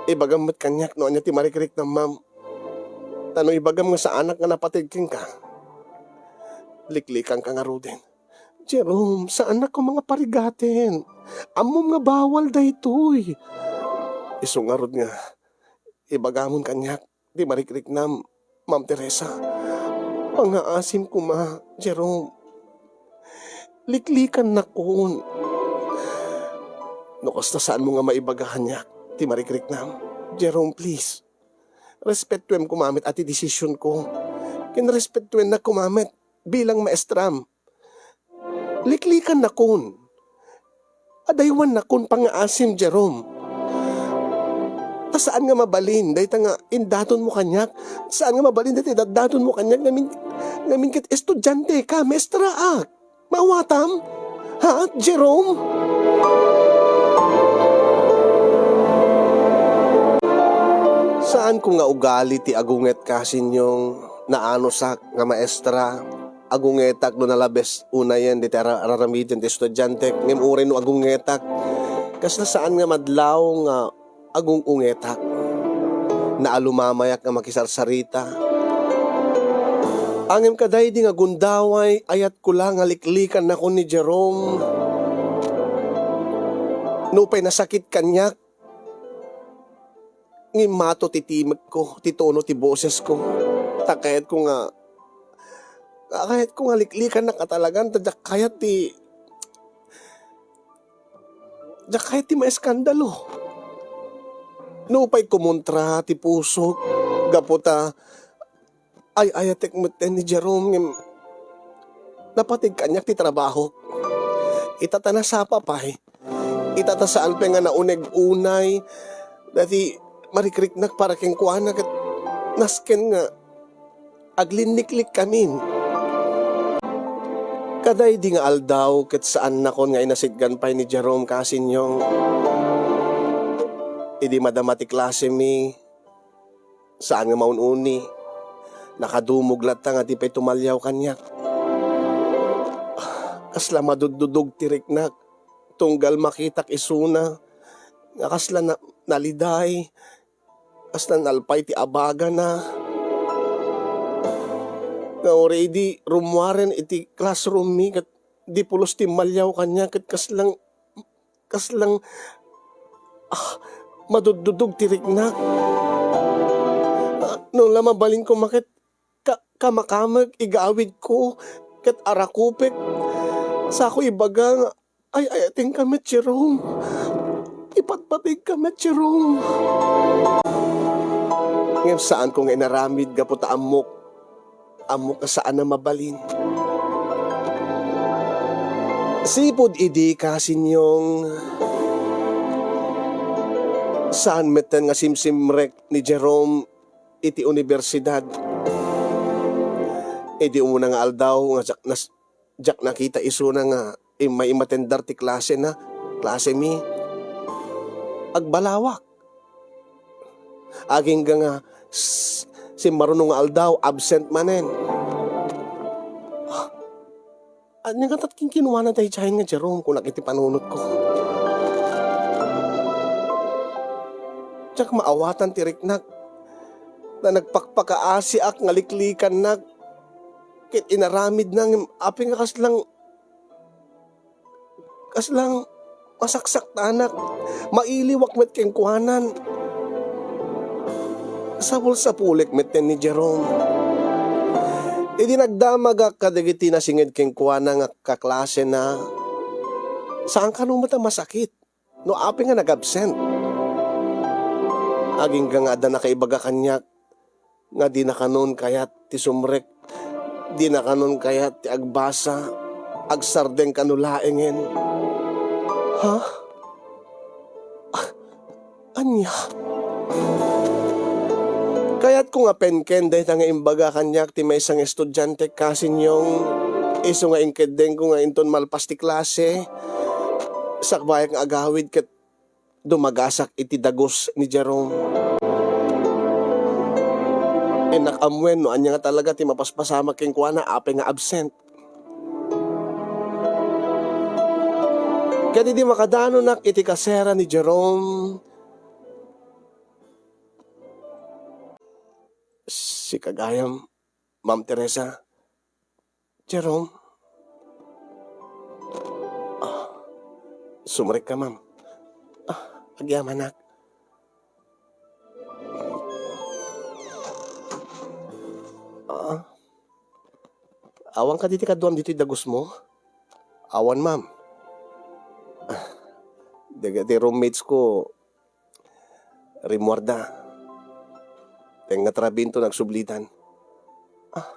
Ibagam met kaniak no ania ti marikriknam, ma'am. Ta no ibagam nga saanak nga napateg kenka, liklikanka ngaruden. Jerome, saanak koma nga parigaten. Ammom nga bawal daytoy. Isu ngarud nga, ibagamon kaniak ti marikriknam, Ma'am Teresa. Pangngaasim koma, Jerome. Liklikannakon. No kasta, saanmo nga maibaga kaniak ti marikriknam. Jerome, please. Respetuem koma met a ti desisionko. Ken respetuennak koma met bilang maestram. Liklikannakon. Adaywannakon pangngaasim, Jerome. Ta saan nga mabalin dayta nga indatonmo kaniak. Saan nga mabalin dayta idaddatonmo kaniak ngamin, ngamin ket estudianteka, maestraak. Maawatam? Ha, Jerome? Saanko nga ugali ti agunget, kasinyong, naanosak nga maestra. Agungetak no nalabes unayen dayta ara-, araramiden ti estudiantek, ngem uray no agungetak, kasla saan nga madlaw nga agung-ungetak. Naalumamayak nga makisarsarita. Ngem kadaydi nga gundaway, ayatko la nga liklikannakon ni Jerome. Nupay nasakit kaniak, ngem mato ti timekko, ti tono ti bosesko. Ta kayatko nga, kayatko nga liklikannak a talagan, ta diak kayat ti, diak kayat ti maeskandalo. Nupay kumontra ti pusok, gapu ta ay-ayatek metten ni Jerome, ngem napateg kaniak ti trabahok. Ita ta nasapa pay. Ita ta saan pay nga nauneg unay daydi marikriknak para kenkuana ket nasken nga aglinliklikkamin. Kadaydi nga aldaw ket saannakon nga inasitgan pay ni Jerome, kasinyong. Idi madama ti klasemi, saan nga maun-uni. Nakadumog latta nga di pay tumaliaw kaniak. Kasla maduddudog ti riknak tunggal makitak isuna nga kasla na-, naliday, kasla nalpay ti abagana. Nga uray idi rummuaren iti classroom mi ket di pulos timmaliaw kaniak ket kaslang kaslang, ah, maduddudog ti riknak. Ah, no la mabalin koma ket ka-, kamakamek, igawidko, ket arakupek. Sako ibaga nga, ay, ay, ayatenka met, Jerome. Ipatpategka met, Jerome. Ngem saanko nga inaramid gapu ta ammok Ammok a saan a mabalin. Sipud idi, kasinyong, saan metten nga simsimrek ni Jerome iti unibersidad. Idi umuna nga aldaw nga diak nas-, diak nakita isuna nga immay imatendar ti klasena, klasemi. Agbalawak. Agingga nga s-, simmaruno nga aldaw, absent manen. Ania ngata ti kinkinuana daydiay nga Jerome, kunak iti panunotko. Diak maawatan ti riknak. Ta nagpakpakaasiak nga liklikannak. Ket inaramidna ngem apay nga kaslang Kaslang masaksaktanak, mailiwak met kenkuanan. Sapulsapulek metten ni Jerome. Idi nagdamagak kadagiti nasinged kenkuana nga kaklasena, saan kano met a masakit no apay nga nag-absent. Agingga nga adda nakaibaga kaniak, nga dina kanon kayat ti sumrek, dina kanon kayat ti agbasa, agsardeng kano laengen. Ha? Ah, ania? Kayatko nga penken dayta nga imbaga kaniak ti maysa nga estudiante, kasinyong, isu nga inkeddengko nga inton malpas ti klase, sakbayak nga agawid ket dumagasak iti dagus ni Jerome. Innak ammoen no ania nga talaga ti mapaspasamak kenkuana apay nga absent. Ket idi makadanonak iti kasera ni Jerome, sika gayam, Ma'am Teresa. Jerome? Ah, sumrekka, ma'am. Ah, agyamanak. Ah, awan kadi ti kaduam ditoy dagusmo? Awan, ma'am. Ah, dagiti roommates ko, rimmuarda. Tengnga trabiento nagsublitan. Ah.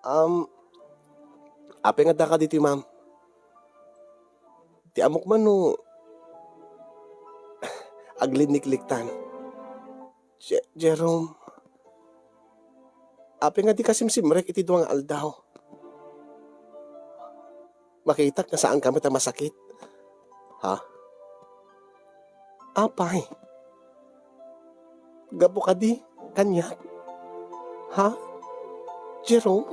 Um, apay nga daka ditoy, ma'am? Ti ammok man no aglinnikliktan. Je-, Jerome, apay nga dika simsimrek iti dua nga aldaw? Makitak nga saanka met a masakit. Ha? Apay? Gapu kadi kaniak? Ha? Jerome?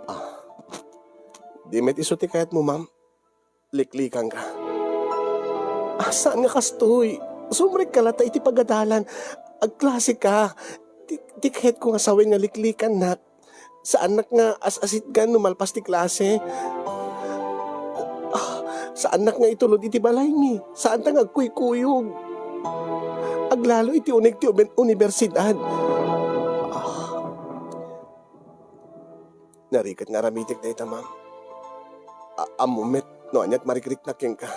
Ah. Di met isu ti kayatmo, ma'am. Liklikanka. Ah, saan nga kastoy? Sumrekka latta iti pagadalan. Agklaseka. Ti, ti kayatko nga sawen nga liklikannak. Saannak nga as-asitgan no malpas ti klase. Ah, saannak nga itulod iti balaymi. Saanta nga agkuykuyog. Aglalo iti uneg ti uben-, unibersidad. Ah. Narigat nga aramitek dayta, ma'am. A-, ammom met no aniat marikriknak kenka.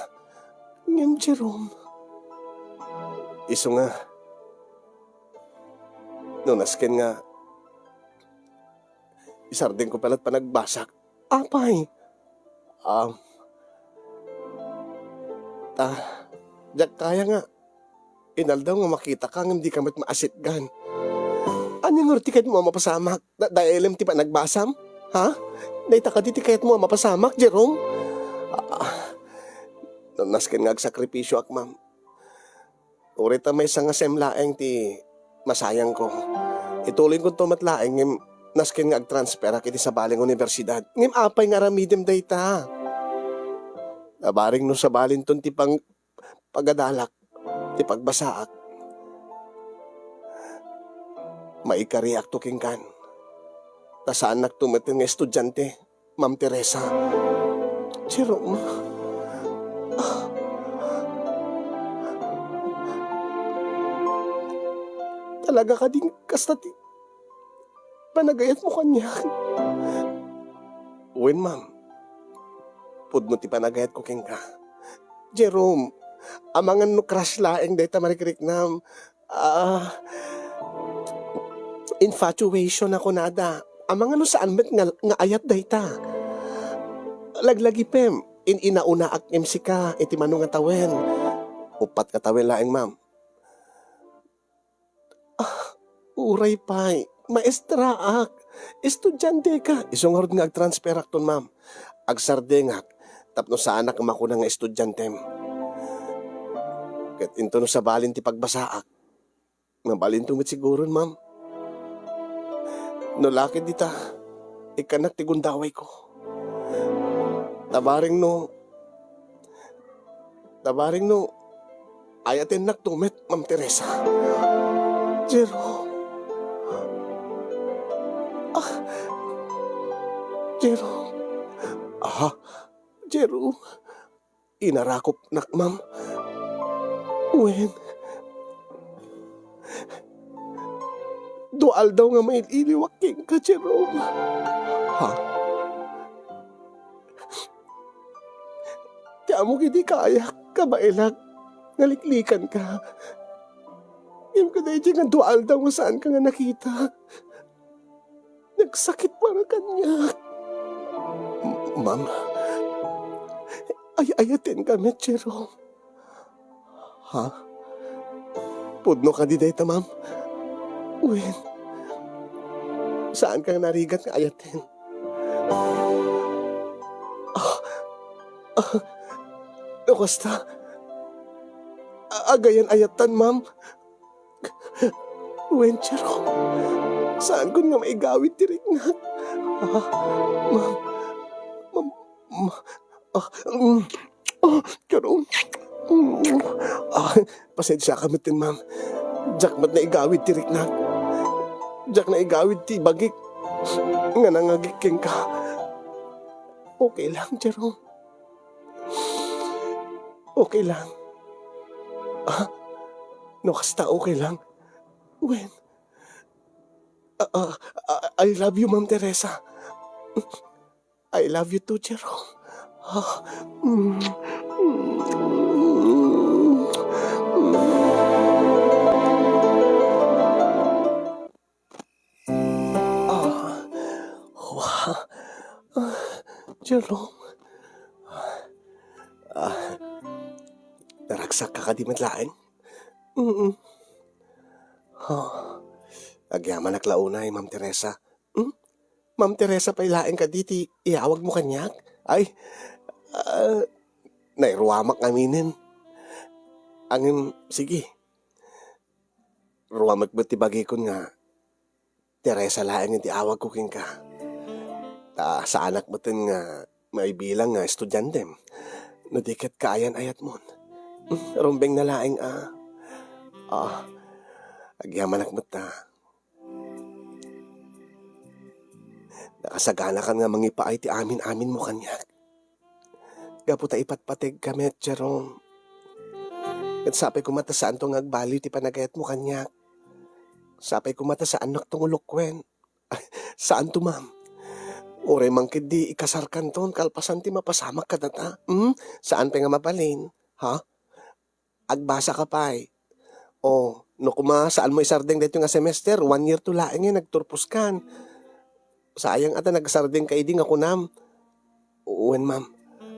Ngem, Jerome. Isu nga, no nasken nga isardengko pay latta panagbasak. Apay? Um, ta, diak kaya nga inaldaw nga makitaka ngem dika met maasitgan. Ania ngarud ti kayatmo a mapasamak? Da-, daelem ti panagbasam? Ha? Dayta kadi ti kayatmo a mapasamak, Jerome? Ah, no nasken nga agsakripisioak, ma'am. Uray ta maysa nga sem laeng ti masayangko. Ituloykonto met laeng ngem nasken nga agtransferak iti sabaling universidad. Ngem apay nga aramidem dayta? Nabareng no sabalinton ti pang-, pagadalak, ti pagbasaak. Maikariakto kenkan. Ta saannakto met nga estudiante. Ma'am Teresa. Jerome. Ah. Talaga kadin kasta ti panagayatmo kaniak? Wen, ma'am. Pudno ti panagayatko kenka. Jerome, amangan no crush laeng dayta marikriknam. Ah, infatuation a kunada. Amangan no saan met nga, nga ayat dayta. Laglagipem, in-inaunaak ngem sika iti mano nga tawen. Uppat nga tawen laeng, ma'am. Ah, uray pay, maestraak. Estudianteka. Isu ngarud nga agtransferakton, ma'am. Agsardengak tapno saanak a makuna nga estudiantem. Ket inton no sabalin ti pagbasaak, mabalinto met siguron, ma'am. No la ket dita, ikkannak ti gundawayko. Ta bareng no, ta bareng no, ayatennakto met, Ma'am Teresa. Jerome. Ah, Jerome. Ah, Jerome. Inarakopnak, ma'am. Wen, dua aldaw nga mail-iliwak kenka, Jerome. Ha? Ti ammok idi kayak, kabaelak, nga liklikanka. Ngem kadaydi nga dua aldaw nga saanka nga nakita. Nagsakit para kaniak. M-, ma'am, ay-ayatenka met, Jerome. Ha? Pudno kadi dayta, ma'am? Wen, saanka nga narigat nga ayaten? Ah, ah, no kasta, a-, agayan ayatan, ma'am. Wen, Jerome. Saankon nga maigawid ti riknak. Ah, ma-, ma-, ma-, ah, mm, ah, Jerome. Mm, ah, pasensiaka metten, ma'am. Diak met naigawid ti riknak. Diak naigawid ti bagik nga nangagik kenka. Okay lang, Jerome. Okay lang. Ah, no kasta, okay lang. Wen, ah, ah, ah, I love you, Ma'am Teresa. I love you too, Jerome. Ah, mm, mm, mm. Ah, wa-, ah, Jerome. Ah, naragsakka kadi met laeng? Mm. Ah, agyamanak la unay, Ma'am Teresa. Hmm? Ma'am Teresa pay laeng kadi ti iawagmo kaniak? Ay, ah, nairuamak ngaminen. Ngem, sige. Ruamek met ti bagikon nga Teresa laeng ti awagko kenka. Ta saanak metten nga maibilang nga estudiantem. No di ket kaayan-ayatmon. Hmm, rumbeng na laeng a. Ah, agyamanak met ta. Nakasaganakan nga mangipaay ti amin-aminmo kaniak. Gapu ta ipatpategka met, Jerome. Ket sapay koma ta saanto nga agbaliw ti panagayatmo kaniak. Sapay koma ta saannakto nga ulokuen. Saanto, ma'am. Uray man ketdi ikasarkanton kalpasan ti mapasamak kadata. Hmm? Saan pay nga mabalin? Ha? Agbasaka pay. O, no koma, saanmo isardeng daytoy nga semester, one year to laeng nga nagturposkan. Sayang a ta nagsardengka idi nga kunam, "Wen, ma'am."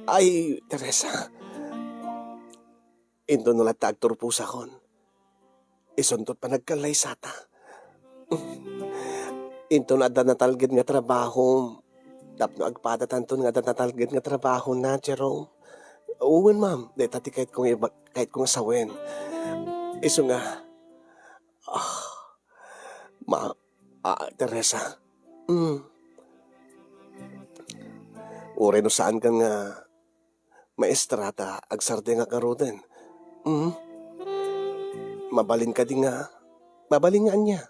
Ay, Teresa. Intono latta agturposakon. Isunto panagkallaysata. Intono adda natalged nga trabaho. Tapno agpadatanton nga adda natalged nga trabahona, Jerome. Wen, ma'am. Dayta ti kayatko nga iba-, kayatko nga sawen. Isu nga, ah, ma-, ah, Teresa. Mm. Uray no saankan nga maestra ta agsardengak ngaruden. Mm. Mabalin kadi nga, mabalin nga ania?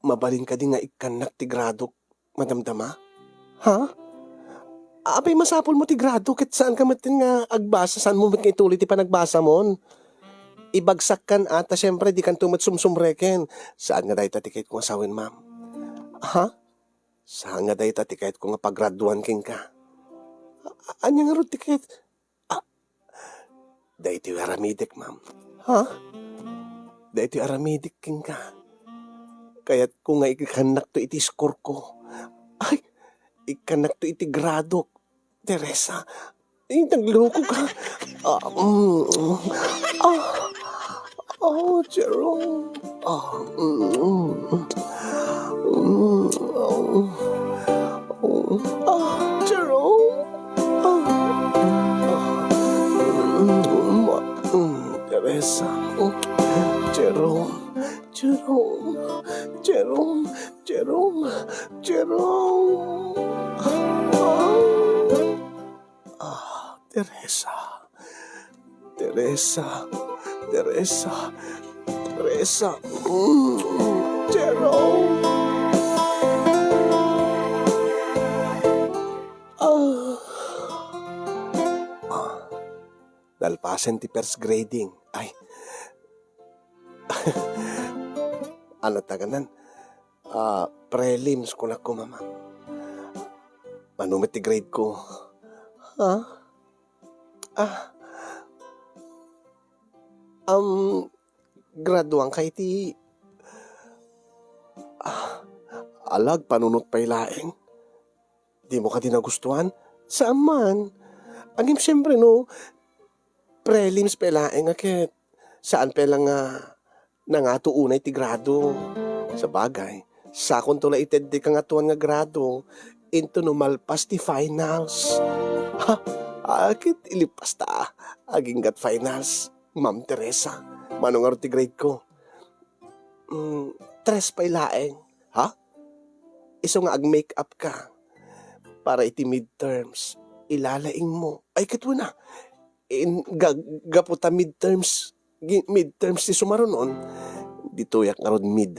Mabalin kadi nga ikkannak ti gradok, madamdama? Ha? Apay masapulmo ti grado ket saanka metten nga agbasa, saanmo met nga ituloy ti panagbasamon? Ibagsakkan a ta siempre dikanto met sumsumreken. Saan nga dayta ti kayatko nga sawen, ma'am? Ha? Saan nga dayta ti kayatko nga pagraduan kenka? A-, ania ngarud ti kayat-, ah, daytoy aramidek, ma'am. Ha? Daytoy aramidek kenka. Kayatko nga ikkannakto iti score ko. Ay, ikkannakto iti gradok. Teresa, eh, nagloko ka. Ah, mm, ah, oh, Jerome. Ah, mm, mm, mm, oh, oh, ah, Jerome. Ah, mm, mm, Teresa. Mm, Jerome. Jerome. Jerome. Jerome. Jerome. Ah. Ah, Teresa. Teresa. Teresa. Teresa. Mm, Jerome. Ah. Ah. Nalpasen ti first grading. Ay. Ano ta kanan? Ah, prelims, kunak koma, ma'am. Mano met ti grade ko? Ha? Ah. Um, graduan ka iti, ah, alag panunot pay laeng. Dimo kadi nagustuhan? Saan man. Ngem siempre, no, prelims pay laeng a ket saan pay la nga nangato unay ti grado. Sabagay, sakonto la iti adi kangatoan nga grado, into no malpas ti finals. Ha? Ah, ket ilipas ta, aginggat finals, Ma'am Teresa. Mano ngarud ti grade ko? mm, tres pay laeng, ha? Isu nga ag-make up ka para iti midterms, ilalaingmo. Ay, ket wen a, in, ga-, gapu ta midterms, gi-, midterms ti sumarunon, ditoyak ngarud mid,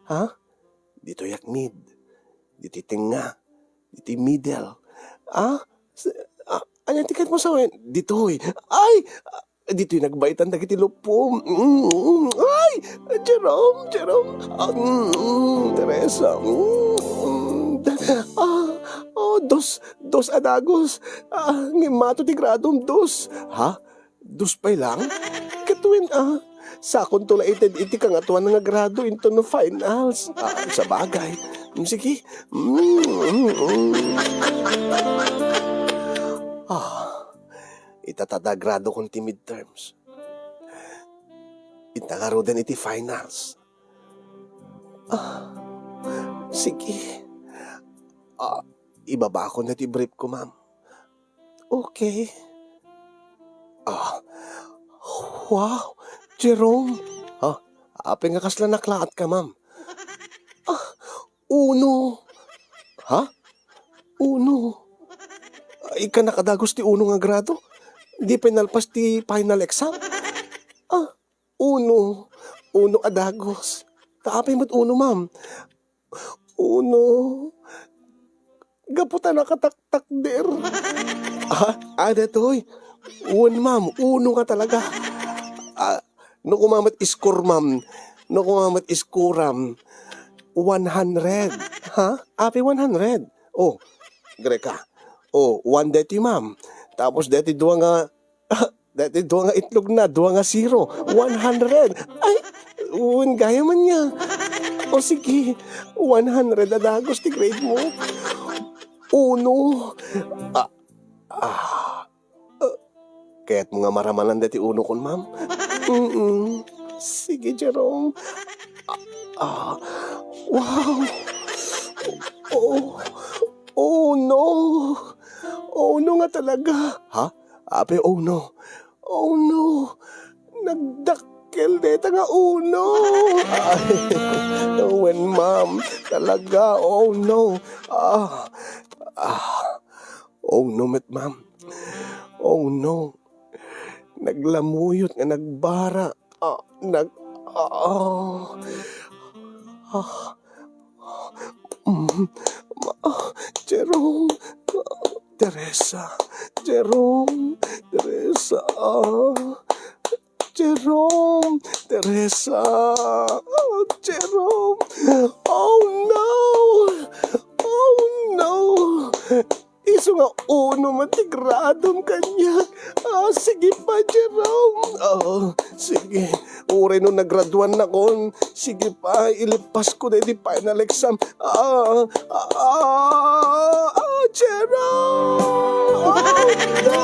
ha? Ditoyak mid, ditoy tengnga, ditoy middle, ha? S-, a-, ania ti kayatmo sawen? Ditoy. Ay! Ditoy nagbaitan dagiti lupom. Mm, ay! Jerome, Jerome. Ah, mm, Teresa. Mm, ah, oh, dos, dos a dagus. Ah, ngimmato ti gradom, dos. Ha? Dos pay lang? Ket wen a, sakonto la ited iti kangatoan nga grado intono finals. Ah, sabagay. Mm, sige. Mm, mm, mm. Ah, ita ta gradokon ti midterms. Inta ngaruden iti finals. Ah, sige. Ah, ibabakon daytoy brief ko, ma'am. Okay. Ah, wow, Jerome. Ha? Apay nga kasla naklaat ka, ma'am? Ah, uno. Ha? Uno? Ay, kanak a dagus ti uno nga grado? Di pay nalpas ti final exam? Ah, uno. Uno a dagus. Ta apay met uno, ma'am? Uno. Gapu ta nakataktakder. Ah, ah, daytoy. Wen, ma'am, uno nga talaga. Ah, no koma met score, ma'am. No koma met score-am. One hundred. Ha? Apay one hundred? Oh, Greka. Oh, one daytoy, ma'am. Tapos daytoy dua nga Daytoy dua nga itlog na, dua nga zero. One hundred. Ay, wen gayam ania. O sige, one hundred a dagus ti grade mo. Uno. Ah, ah, ah. Kayatmo nga maramanan daytoy unokon, ma'am? Mm-mm. Sige, Jerome. Ah, ah. Wow. Oh, oh no. Oh no nga talaga. Ha? Apay, oh no. Oh no. Nagdakkel dayta nga uno. Ay, wen, ma'am. Talaga, oh no. Ah, ah. Oh no met, ma'am. Oh no. Naglamuyot nga nagbara. Ah, nag-, ah, ah. Mm, ma-, Jerome, Teresa, Jerome, Teresa, Jerome, Teresa, Jerome. Oh no! Oh no! Isu nga uno met ti gradom kaniak. Ah, sige pa, Jerome. Ah, sige. Uray no nagraduannakon, sige pa, ilipasko daydi final exam. Ah, ah, ah, Jerome! Oh, no!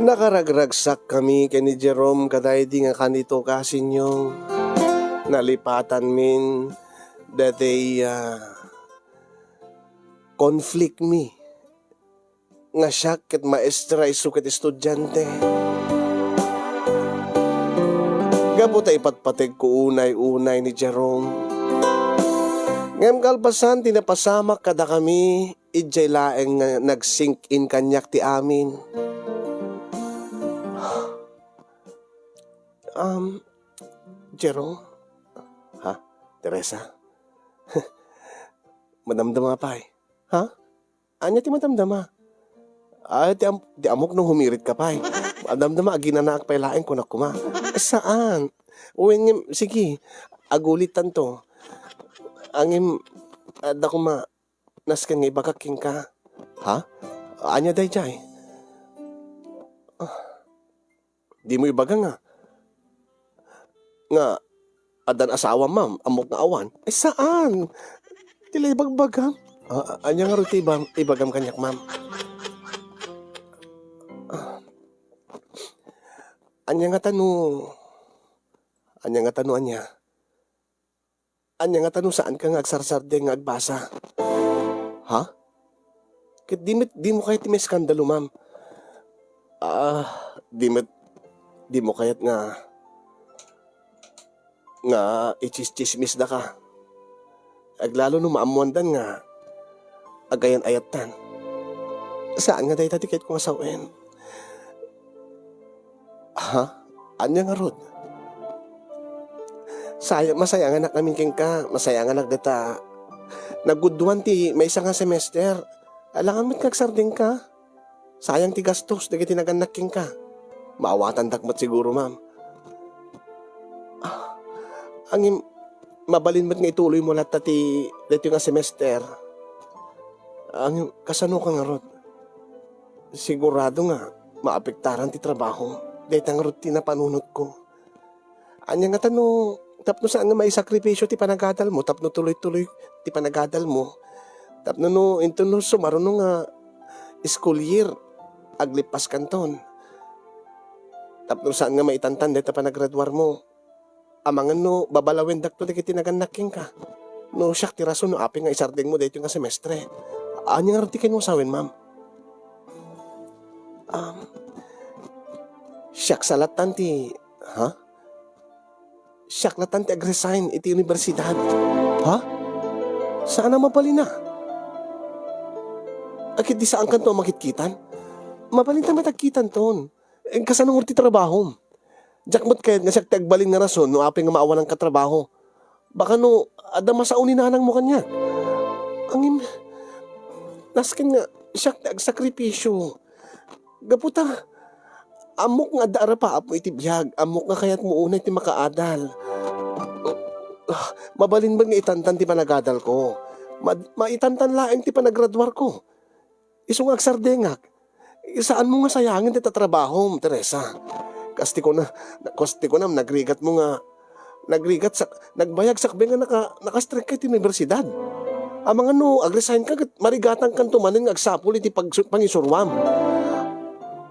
Nakaragragsakkami ken ni Jerome kadaydi nga kanito, kasinyo. Nalipatanmin daytoy, ah, conflict mi nga siak ket maestra isu ket estudiante. Gapu ta ipatpategko unay-unay ni Jerome. Ngem kalpasan ti napasamak kadakami, idiay laeng nga nag-sink in kaniak ti amin. Um, Jerome? Ha? Teresa? Madamdama pay? Ha? Ania ti madamdama? Ah, ti am-, ti ammok no humirit ka pay. Madamdama, aginanaak pay laeng, kunak koma. Saan? Wen, ngem, sige, agulitanto. Ngem, adda koma, nasken nga ibagak kenka. Ha? Ania daydiay? Ah, dimo ibaga nga, nga addan asawam, ma'am, ammok nga awan. Ay, saan? Ti la ibagbagam. Ah, ania ngarud ti ibam-, ibagam kaniak, ma'am? Ah, ania ngata no, ania ngata no ania? Ania ngata no saanka nga agsarsardeng nga agbasa? Ha? Ket di met, dimo kayat ti maeskandalo, ma'am. Ah, di met, dimo kayat nga, nga itsismisdaka. Aglalo no maammoandan nga agayan-ayattan. Saan nga dayta ti kayatko nga sawen. Ha? Ania ngarud? Saya-, masayanganak amin kenka, masayanganak dayta. Nagudduan ti maysa nga semester. Alangan met nga agsardengka. Sayang ti gastos dagiti nagannak kenka. Maawatandak met siguro, ma'am. Ah, angin, mabalin met nga ituloymo latta ti, daytoy nga semester. Angin, kasano ka ngarud? Sigurado nga maapektaran ti trabaho. Dayta ngarud ti napanunotko. Ania ngata no, tapno saan nga maisakripisio ti panagadalmo, tapno tuloy-tuloy ti panagadalmo, tapno no, inton no sumaruno nga school year, aglippas kanton. Tapno saan nga maitantan dayta panagraduarmo. Amangan no, babalawendakto dagiti nagannak kenka. No siak ti rason no apay nga isardengmo daytoy nga semestre. Ania ngarud ti kayatmo sawen, ma'am? Um, siak sa lattan ti, ha? Siak lattan ti agresign iti universidad. Ha? Saan a mabalin a? Aket di saankanto a makitkitan? Mabalinta met agkitanton. Eh, kasano ngarud ti trabahom? Diak met kayat nga siak ti agbalin nga rason no apay nga maawananka trabaho. Baka no, adda masao ni nanangmo kaniak. Angin, nasken nga, siak ti agsakripisio. Gapu ta, ammok nga adda arapaapmo iti biag, ammok nga kayatmo unay ti makaadal. Ah, mabalin met nga itantan ti panagadalko. Ma-, maitantan laeng ti panagraduarko. Isu nga agsardengak. Saanmo nga sayangen dayta trabahom, Teresa. Kas ti kuna, kas ti kunam, nagrigatmo nga, nagrigat sak-, nagbayag sakbay nga naka-, naka-strike ka iti universidad. Amangan no, agresign ka, ket marigatangkanto manen nga agsapul iti pagsu-, pangisuruam.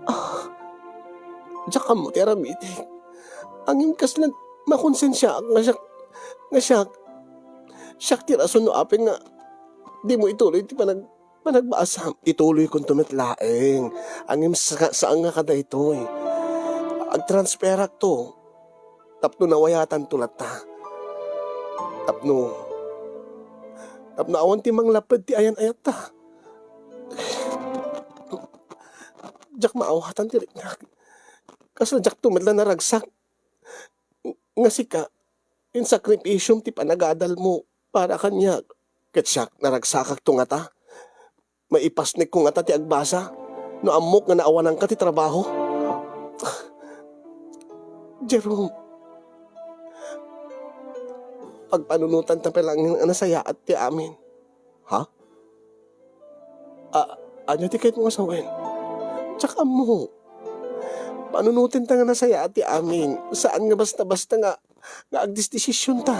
Ah, diak ammo ti aramidek. Angin kasla, makonsensiaak nga siak, nga siak, siak ti rason no apay nga dimo ituloy ti panag-, panagbasam, ituloykonto met laeng. Ngem sa-, saan nga kadaytoy. Agtransferakto tapno nawayatanto latta. Tapno, tapno awan ti manglapped ti ayan-ayatta. Diak maawatan ti riknak. Kasla diakto met la naragsak. Nga sika, insakripisyom ti panagadalmo para kaniak. Ket siak, naragsakakto ngata? Maipasnekko ngata ti agbasa no ammok nga naawananka ti trabaho? Jerome, pagpanunotanta pay laeng a nasayaat ti amin. Ha? A-, ania ti kayatmo nga sawen? Diak ammo. Panunotenta nga nasayaat ti amin. Saan nga basta-basta nga, nga agdesdesisionta.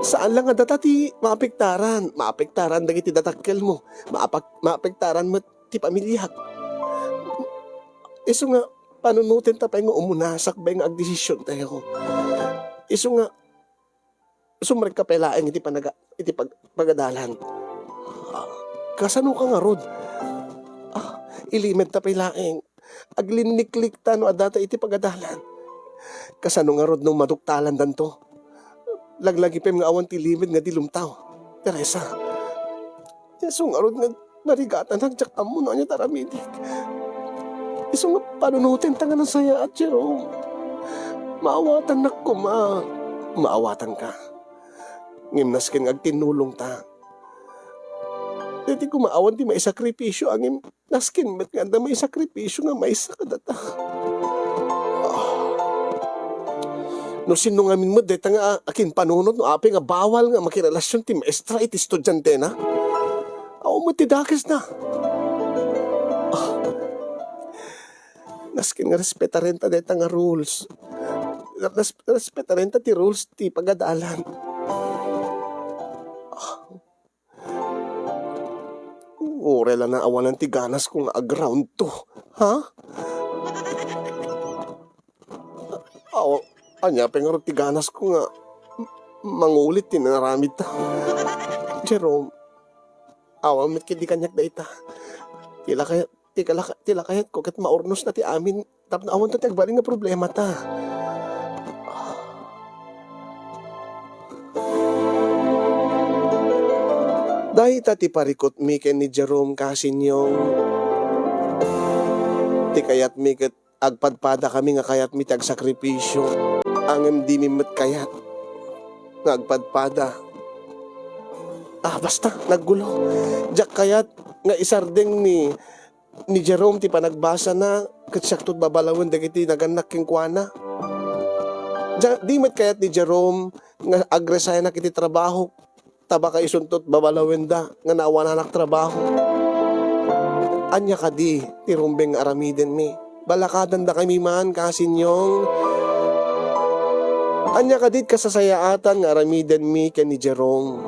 Saan la nga data ti maapektaran. Maapektaran dagiti datakkelmo. Maapag-, maapektaran met ti pamiliak. Isu nga, panunotenta pay nga umuna sakbay nga agdesisiontayo. Isu nga, sumrekka pay laeng iti panaga-, iti pag-, pagadalan. Ah, kasano ka ngarud? Ah, ilimedta pay laeng. Aglinliklikta no addata iti pagadalan. Kasano ngarud no maduktalandanto? Laglagipem nga awan ti limed nga di lumtaw, Teresa. Isu ngarud nga narigatanak, diak ammo no ania ti aramidek. Isu nga panunotenta nga nasayaat, Jerome. Maawatannak koma. Maawatanka. Ngem nasken nga agtinnulongta. Daytoy koma awan ti maisakripisyo, ngem nasken met nga adda maisakripisyo nga maysa kadata. Ah. No sinno ngamin met dayta nga akinpanunot no apay nga bawal nga makirelasion ti maestra iti estudiantena? Awan met ti dakesna. Ah. Nasken nga respetarenta dayta nga rules. Res-, respetarenta ti rules ti pagadalan. Ah. Uray la naawanan ti ganasko nga ag-round two. Ha? Aw, ania pay ngarud ti ganasko nga m-, mangulit ti inaramidta? Jerome, awan met ketdi kaniak dayta. Ti lakay-, ti kalaka-, ti lakayatko ket maurnosna ti amin tapno awanto ti agbalin nga problemata. Dayta ti parikutmi ken ni Jerome, kasinyong. Ti kayatmi ket agpadpadakami nga kayatmi ti agsakripisio. Ngem dimi met kayat nga agpadpada. Ah, basta, naggulo. Diak kayat nga isardeng ni, ni Jerome ti panagbasana, ket siakto ti babalawen dagiti nagannak kenkuana. Dia-, di met kayat ni Jerome nga agresaynak iti trabaho, ta baka isunto ti babalawenda nga naawananak trabaho. Ania kadi ti rumbeng nga aramidenmi? Balakadandakami man, kasinyong. Ania kadi ti kasasayaatan nga aramidenmi ken ni Jerome?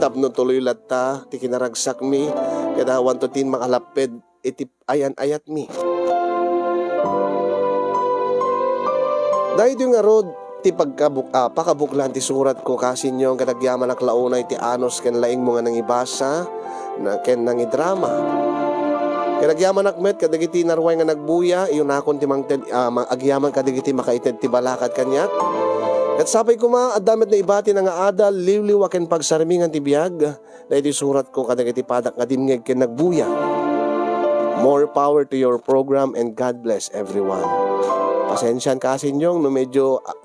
Tapno tuloy latta ti kinaragsakmi, ket awanto ti makalapped iti ayan-ayatmi. Daytoy ngarud ti pagkabuk-, ah, pakabuklan ti suratko, kasinyong, ket agyamanak la unay ti anus ken laingmo nga nangibasa na, ken nangidrama. Ket agyamanak met kadagiti naruay nga nagbuya, iyunakon ti mangted, ah, ma-, agyaman kadagiti makaited ti balakad kaniak. Ket sapay koma, adda met naibati nga adal, liwliwa ken pagsarmingan ti biag. Daytoy suratko kadagiti padak nga dimngeg ken nagbuya. More power to your program and God bless everyone. Pasensian, kasinyong, no medyo, ah,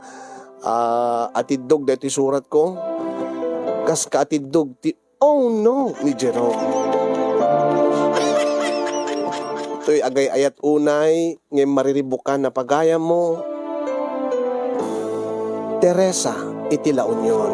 ah, atiddog daytoy suratko. Kas kaatiddog ti "Oh no" ni Jerome. Toy agay-ayat unay, ngem mariribukan a pagayammo, Teresa iti La Union.